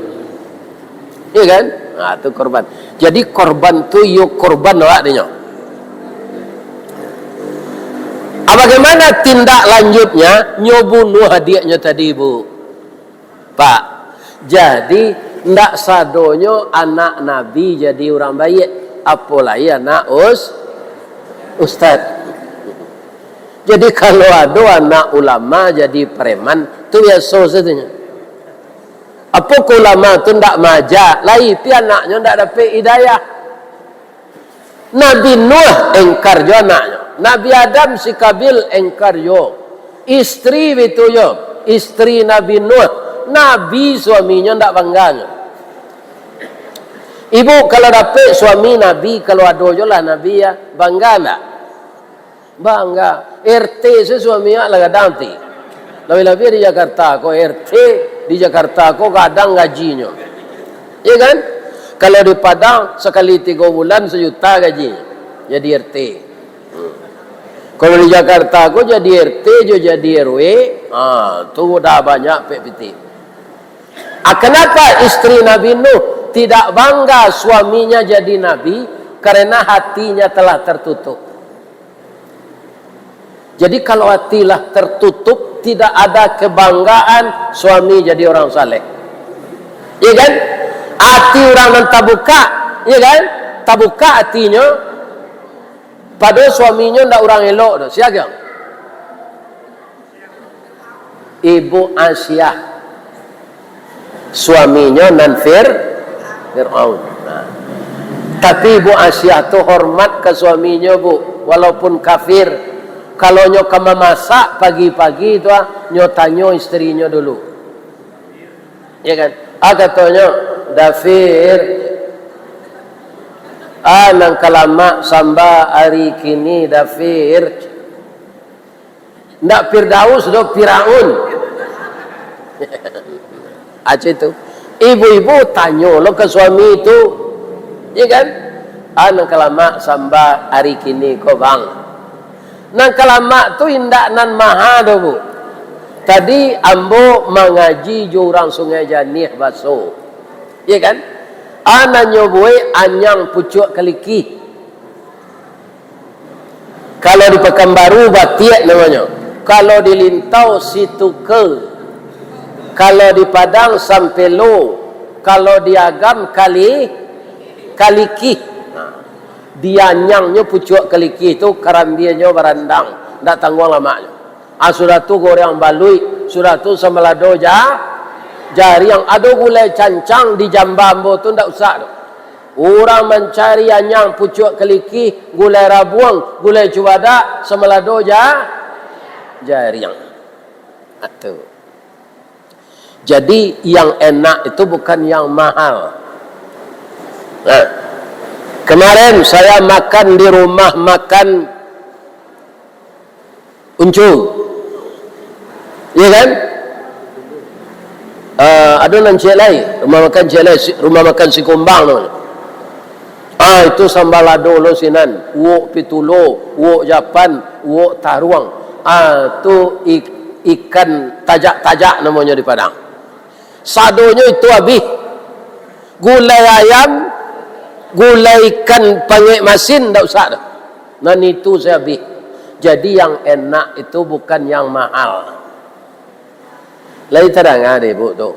Iya kan? Nah, tu korban. Jadi korban tu iyo korban awak dinyo. Ah, bagaimana tindak lanjutnya? Nyo bunuh adiaknyo tadi, Bu. Pak, jadi ndak sadonyo anak Nabi jadi urang baiak, apolai anak us-, ustad. Jadi kalau ado anak ulama jadi preman, tu biaso satunyo. Apo ko ulama tu ndak maaja, lai pi anaknyo ndak dapek hidayah. Nabi Nuh engkar jo anaknyo. Nabi Adam si Kabil engkar jo. Istri bitu jo. Istri Nabi Nuh. Nabi suaminyo ndak bangganyo. Ibu kalau dapek suami Nabi, kalau ado jo lah Nabi ya, bangga ndak? Bangga. R T se suami awak lah gadang ti. Labiah-labiah di Jakarta ko, R T di Jakarta ko gadang gajinyo. Iya kan? Kalau di Padang, sakali tigo bulan sajuta gajinyo. Jadi R T. Hmm. Kalau di Jakarta ko jadi R T jo jadi R W, ha, tu dah banyak pek pitih. Ah, kenapa istri Nabi Nuh tidak bangga suaminya jadi nabi? Karena hatinya telah tertutup. Jadi, kalau hati lah tertutup, tidak ada kebanggaan suami jadi orang saleh. Iya kan? Hati urang nan tabuka, iya kan? Tabuka hatinyo, padahal suaminyo ndak urang elok tu. Sia kiro? Ibu Asiah. Suaminyo nan Fir-, Fir'aun. Nah. Tapi Ibu Asiah tu hormat ka suaminyo, Bu, walaupun kafir. Kalau nyo ka mamasak pagi-pagi tu, ah, nyo tanyo istrinyo dulu. Ya kan? Ah, katonyo, "Dafir, ah, nan ka lamak samba ari kini, Dafir." Ndak Firdaus doh, Firaun. Aceh tu. Ibu-ibu tanyo lo ka suami tu. Iya kan? "Ah, nan ka lamak samba ari kini ko, Bang?" Nan ka lamak tu indak nan maha doh, Bu. Tadi ambo mangaji jo urang Sungai Janiah baso. Iya kan? "Ah, nan nyo buek anyang pucuak kalikih." Kalau di Pakanbaru, batiak namonyo. Kalau di Lintau, situka. Kalau di Padang, sampelo. Kalau di Agam, kali-, kalikih. Nah, dianyangnyo pucuak kalikih tu, karambianyo barandang. Ndak tangguang lamaknyo. Ah, sudah tu goreng baluik, sudah tu sambalado ja-, jariang. Ado gulai cancang di jamba ambo tu, ndak usah tu. Urang mancari anyang pucuak kalikih, gulai rabuang, gulai cubadak, sambalado ja-, jariang. Ah, tu. Jadi, yang enak itu bukan yang mahal. Nah, kemarin saya makan di rumah makan Uncung. Iya kan? Ah, ado nan ciek lai, rumah makan ciek lai, si-, rumah makan Sikumbang tu. Ah, itu sambalado lo sinan, uwok pitulo, uwok japan, uwok taruang. Ah, tu ik-, ikan tajak-tajak namonyo di Padang. Sadonyo itu abih. Gulai ayam, gulai ikan pangek masin, ndak usah doh. Nan itu sajo abih. Jadi, yang enak itu bukan yang mahal. Lai tadanga dek ibu tu.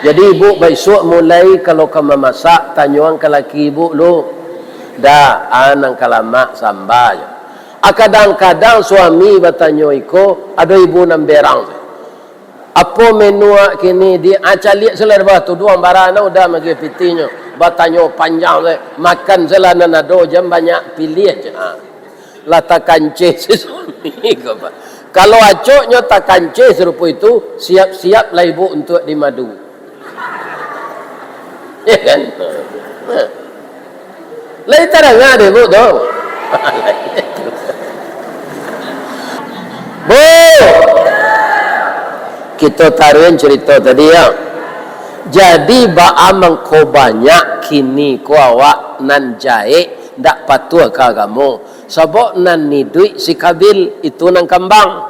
Jadi, ibu baisuak mulai kalau ka mamasak, tanyoan ka laki ibu lu. Dah, ah, nan ka lamak samba jo. Ah, kadang-kadang suami batanyo iko, ado ibu nan berang. Apo menu awak kini, Dik? Ah, caliak se lah di bawah tuduang, bara nan udah magiah pitihnyo. Batanyo panjang se, makan se lah nan ado, jan banyak piliah se. Ah. Lah takanceh se suami ko, Pak. Kalau acoknyo takanceh sarupo itu, siap-siaplah ibu untuak dimadu. Ya kan? Nah. Lai tadanga dek ibu tu. Bu, kito taruihan carito tadi, ya. Jadi, baa mangko banyak kini ko awak nan jahek, ndak patuah ka agamo. Sabab nan iduik si Kabil, itu nan kambang.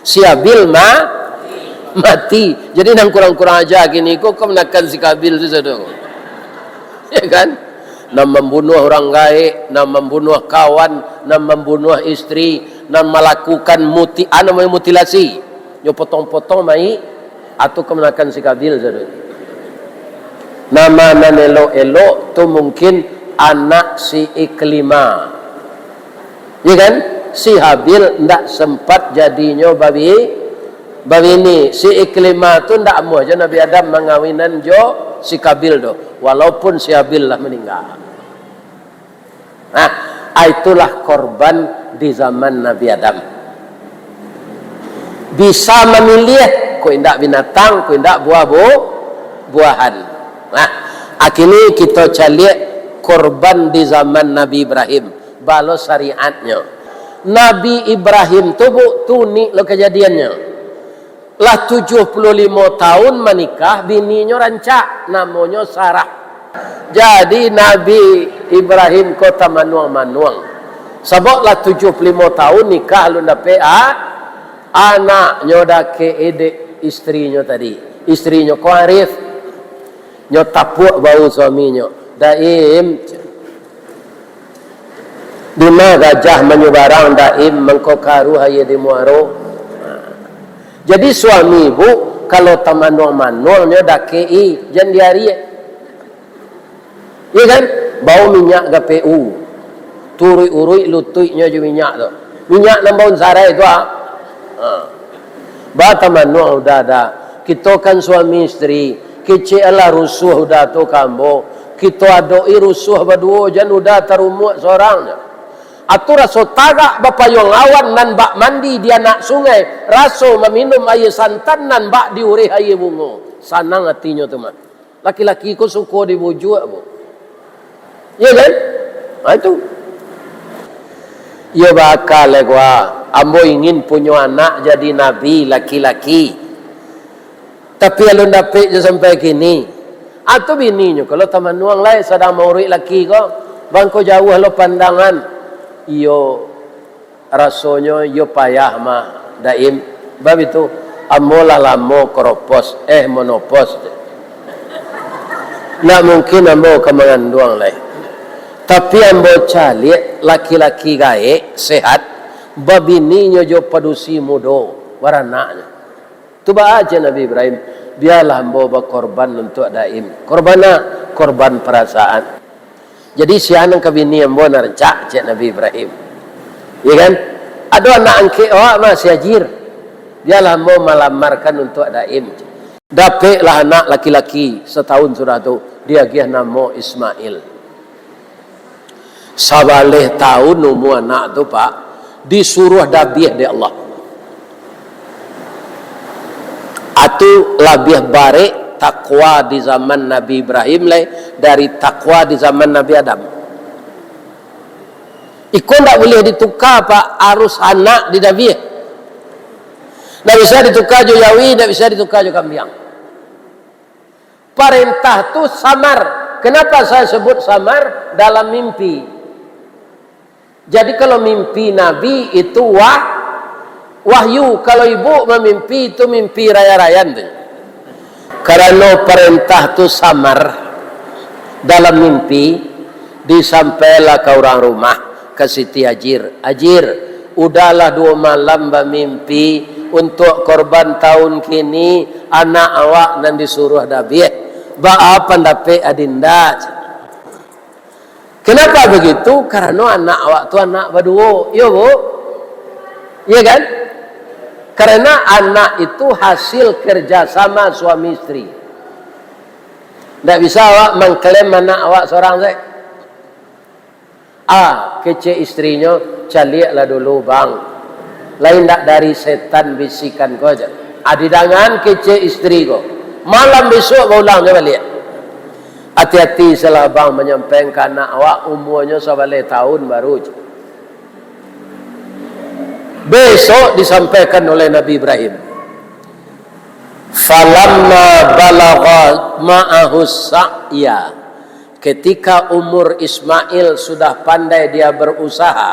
Si Habil ma-, mati. Jadi, nan kurang-kurang aja kini ko, kamanakan si Kabil tu sado. Ya kan? Nan mambunuah urang gaek, nan mambunuah kawan, nan mambunuah istri, nan malakukan muti-, ah, namonyo mutilasi. Nyo potong-potong mayik, atau kamanakan si Kabil sadoe. Nama nan elok-elok tu mungkin anak si Iklima. Ya kan? Si Habil ndak sempat jadinyo babi-, babini. Si Iklima tu ndak amuah jo Nabi Adam mangawinan jo si Kabil tu. Walaupun si Habil lah maningga. Nah, itulah korban di zaman Nabi Adam. Bisa mamiliah, ko indak binatang, ko indak buah bu-, buahan. Nah, akini kito caliak korban di zaman Nabi Ibrahim. Balo syariatnyo. Nabi Ibrahim tu, Bu, tu unik lo kajadiannyo. Lah tujuah puluah limo taun manikah, bininyo rancak, namonyo Sarah. Jadi, Nabi Ibrahim ko tamanuang-manuang. Sabab lah tujuah puluah limo taun nikah, alun dapek a-, anaknyo dakek edek istrinyo tadi. Istrinyo ko arif. Nyo tapuak bahu suaminyo. "Daim, dima gajah manyubarang, Daim, mangko karuah aia di muaro." Jadi suami, Bu, kalau tamanuang-manuang nyo dakek-i, jan diariak. Iya kan? Bau minyak gapehu. Turuik-uruik lutuiknyo jo minyak tu. Minyak nan bau sarai tu, ah. Ha. Ba tamanuang udah dah. Kito kan suami istri. Kecek lah rusuah udah tu ka ambo. Kito adok-i rusuah baduo, jan udah tarumuak sorang. Atu raso tagak bapayuang awan nan bak mandi di anak sungai, raso maminum aia santan nan bak diureh aia bungo. Sanang atinyo tu mah. Laki-laki ko suko dibujuak, Bu. Iya kan? Nah, itu. Iyo, bakal, eh, gua. Ambo ingin punyo anak jadi nabi laki-laki. Tapi alun dapek jo sampai kini. Atu bininyo, kalau tamanuang lai sadang mauruik laki ko, bangko jauah lo pandangan. Iyo, rasonyo iyo payah mah, Daim. Bab itu, ambo lah lamo koropos, eh, monopos. Ndak mungkin ambo ka manganduang lai. Tapi ambo caliak laki-laki gaek, sehat, babininyo jo padusi mudo, baranaknyo. Tu baa cek Nabi Ibrahim, "Bialah ambo bakorban untuak Daim." Korban a? Korban parasaan. Jadi, sia nan ka bini ambo nan rancak, cek Nabi Ibrahim. Iya kan? Ado anak angkek awak mah, si Hajir. Bialah ambo malamarkan untuak Daim. Dapeklah anak laki-laki, satahun sudah tu, diagiah namo Ismail. Sabaleh tahun umua anak tu, Pak, disuruah dabiah dek Allah. Atu labiah barek takwa di zaman Nabi Ibrahim lai dari takwa di zaman Nabi Adam. Iko ndak buliah dituka, Pak, arus anak didabiah. Ndak bisa dituka jo jawi, ndak bisa dituka jo kambiang. Parentah tu samar. Kenapa saya sebut samar? Dalam mimpi. Jadi, kalau mimpi Nabi itu wah-, wahyu. Kalau ibu mamimpi, itu mimpi raya-rayan tu. Karano parentah tu samar dalam mimpi, disampailah ka urang rumah, ka Siti Hajir. "Hajir, udahlah duo malam bamimpi, untuak korban tahun kini, anak awak nan disuruah dabiah. Baa pandapek Adinda?" Kenapa begitu? Karano anak awak tu anak baduo. Iyo, Bu? Iya kan? Karena anak itu hasil kerjasama suami istri. Ndak bisa awak mengklaim anak awak seorang saja. Ah, kecek istrinyo, "Caliaklah dulu, Bang. Lai ndak dari setan bisikan ko aja." Ah, didangan kecek istri ko. Malam besok baulang jo baliak. Hati-hati salah Bang manyampaikan ka anak awak, umuanyo sabaleh tahun baru. Besok disampaikan oleh Nabi Ibrahim. Falamma balagha ma'ahu sa'ya. Ketika umur Ismail sudah pandai dia berusaha,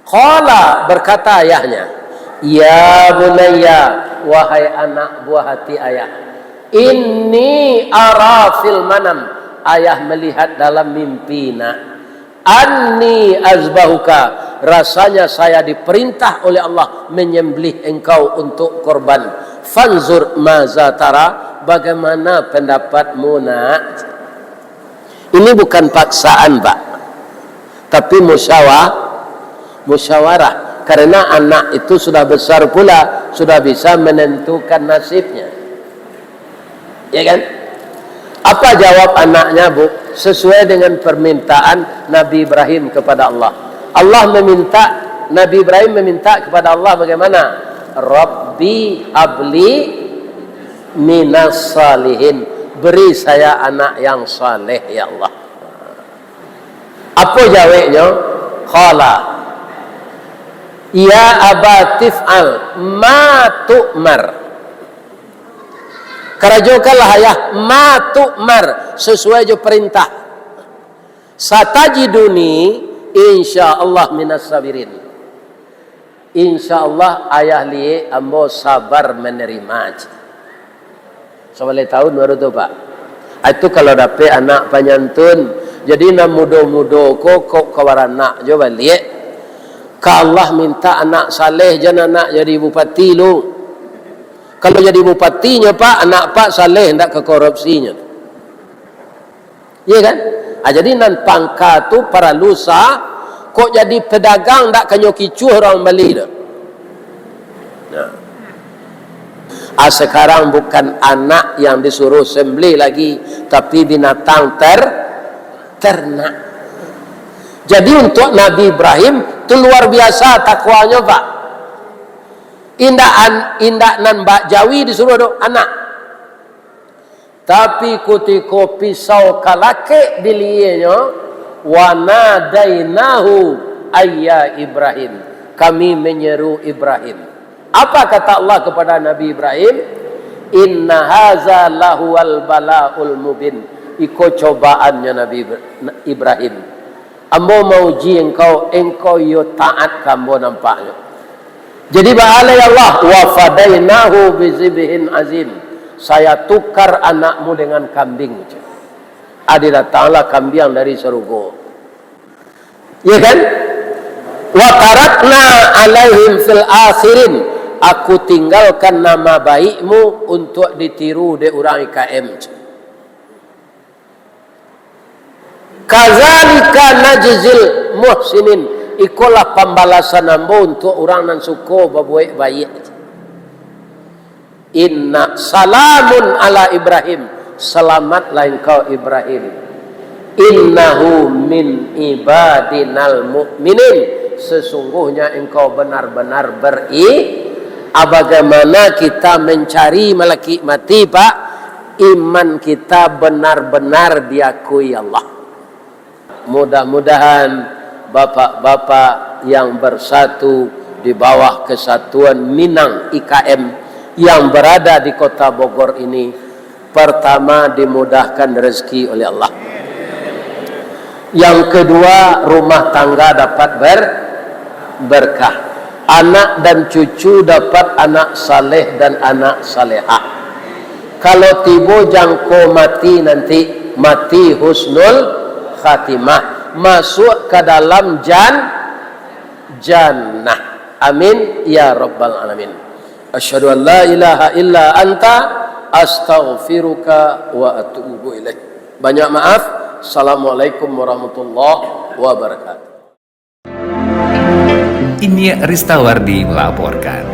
qala, berkata ayahnya, "Ya bunayya, wahai anak buah hati ayah, inni ara fil manam, Ayah melihat dalam mimpi, nak. "Anni azbahuka, rasanya saya diperintah oleh Allah menyembelih engkau untuk korban. Fanzur maza tara, bagaimana pendapatmu, nak?" Ini bukan paksaan, Pak, tapi musyawa-, musyawarah. Karena anak itu sudah besar pula, sudah bisa menentukan nasibnya. Ya kan? Apa jawab anaknya, Bu? Sesuai dengan permintaan Nabi Ibrahim kepada Allah. Allah meminta, Nabi Ibrahim meminta kepada Allah bagaimana? "Rabbi habli minas salihin." "Beri saya anak yang saleh, ya Allah." Apa jawabnya? Qala, "Ya abati f'al ma tu'mar." Karajokanlah, ayah, "ma tu'mar", sesuai jo perintah. "Satajiduni, insya Allah, minas sabirin." Insya Allah, ayah liek ambo sabar menerima, cik. Sabaleh tahun baru tu, Pak. Ah, itu kalau dapek anak panyantun. Jadi, nan mudo-mudo ko, ko ka baranak jo baliak. Ka Allah minta anak saleh, jan anak jadi bupati lu. Kalau jadi bupatinyo, Pak, anak Pak saleh, ndak ka korupsinyo. Iya kan? Ah, jadi nan pangka tu paralu sa-, kok jadi pedagang ndak kanyo kicuah urang bali tu. Nah. Ah, sekarang bukan anak yang disuruh sembelih lagi, tapi binatang ter-, ternak. Jadi untuk Nabi Ibrahim tu luar biasa takwanya, Pak. Indak an-, indak nan bak jawi disuruh tu, anak. Tapi kutiko pisau kalakek di lienyo, "Wa nadainahu ayya Ibrahim." Kami menyeru Ibrahim. Apa kata Allah kepada Nabi Ibrahim? "Inna haza lahuwal balaul mubin." Iko cobaannyo Nabi Ibra-, Ibrahim. Ambo mauji engkau, engkau iyo taat ka ambo nampaknyo. Jadi, baalai Allah, "Wa fadainahu bizibhin azim." Saya tukar anakmu dengan kambing. Adi datanglah kambiang dari sarugo. Ya kan? "Wa tarakna alaihim fil akhirin." Aku tinggalkan nama baikmu untuk ditiru dek urang I K M. "Kazalika najzil muhsinin." Ikolah pambalasan ambo untuk urang nan suko babuek baiak. "Inna salamun ala Ibrahim." Selamatlah engkau, Ibrahim. "Innahu min ibadinal mu'minin." Sesungguhnya engkau benar-benar beri-, ah, bagaimana kita mencari malakik mati, Pak? Iman kita benar-benar diakui Allah. Mudah-mudahan bapak-bapak yang bersatu di bawah kesatuan Minang I K M yang berada di Kota Bogor ini, pertama, dimudahkan rezeki oleh Allah. Yang kedua, rumah tangga dapat ber-, berkah. Anak dan cucu dapat anak saleh dan anak salehah. Kalau tibo jangko mati nanti, mati husnul khatimah, masuk ka dalam jan-, jannah. Amin ya rabbal alamin. Asyhadu an la ilaha illa anta, astaghfiruka wa atubu ilaik. Banyak maaf. Assalamualaikum warahmatullahi wabarakatuh. Inyiak Ristawardi melaporkan.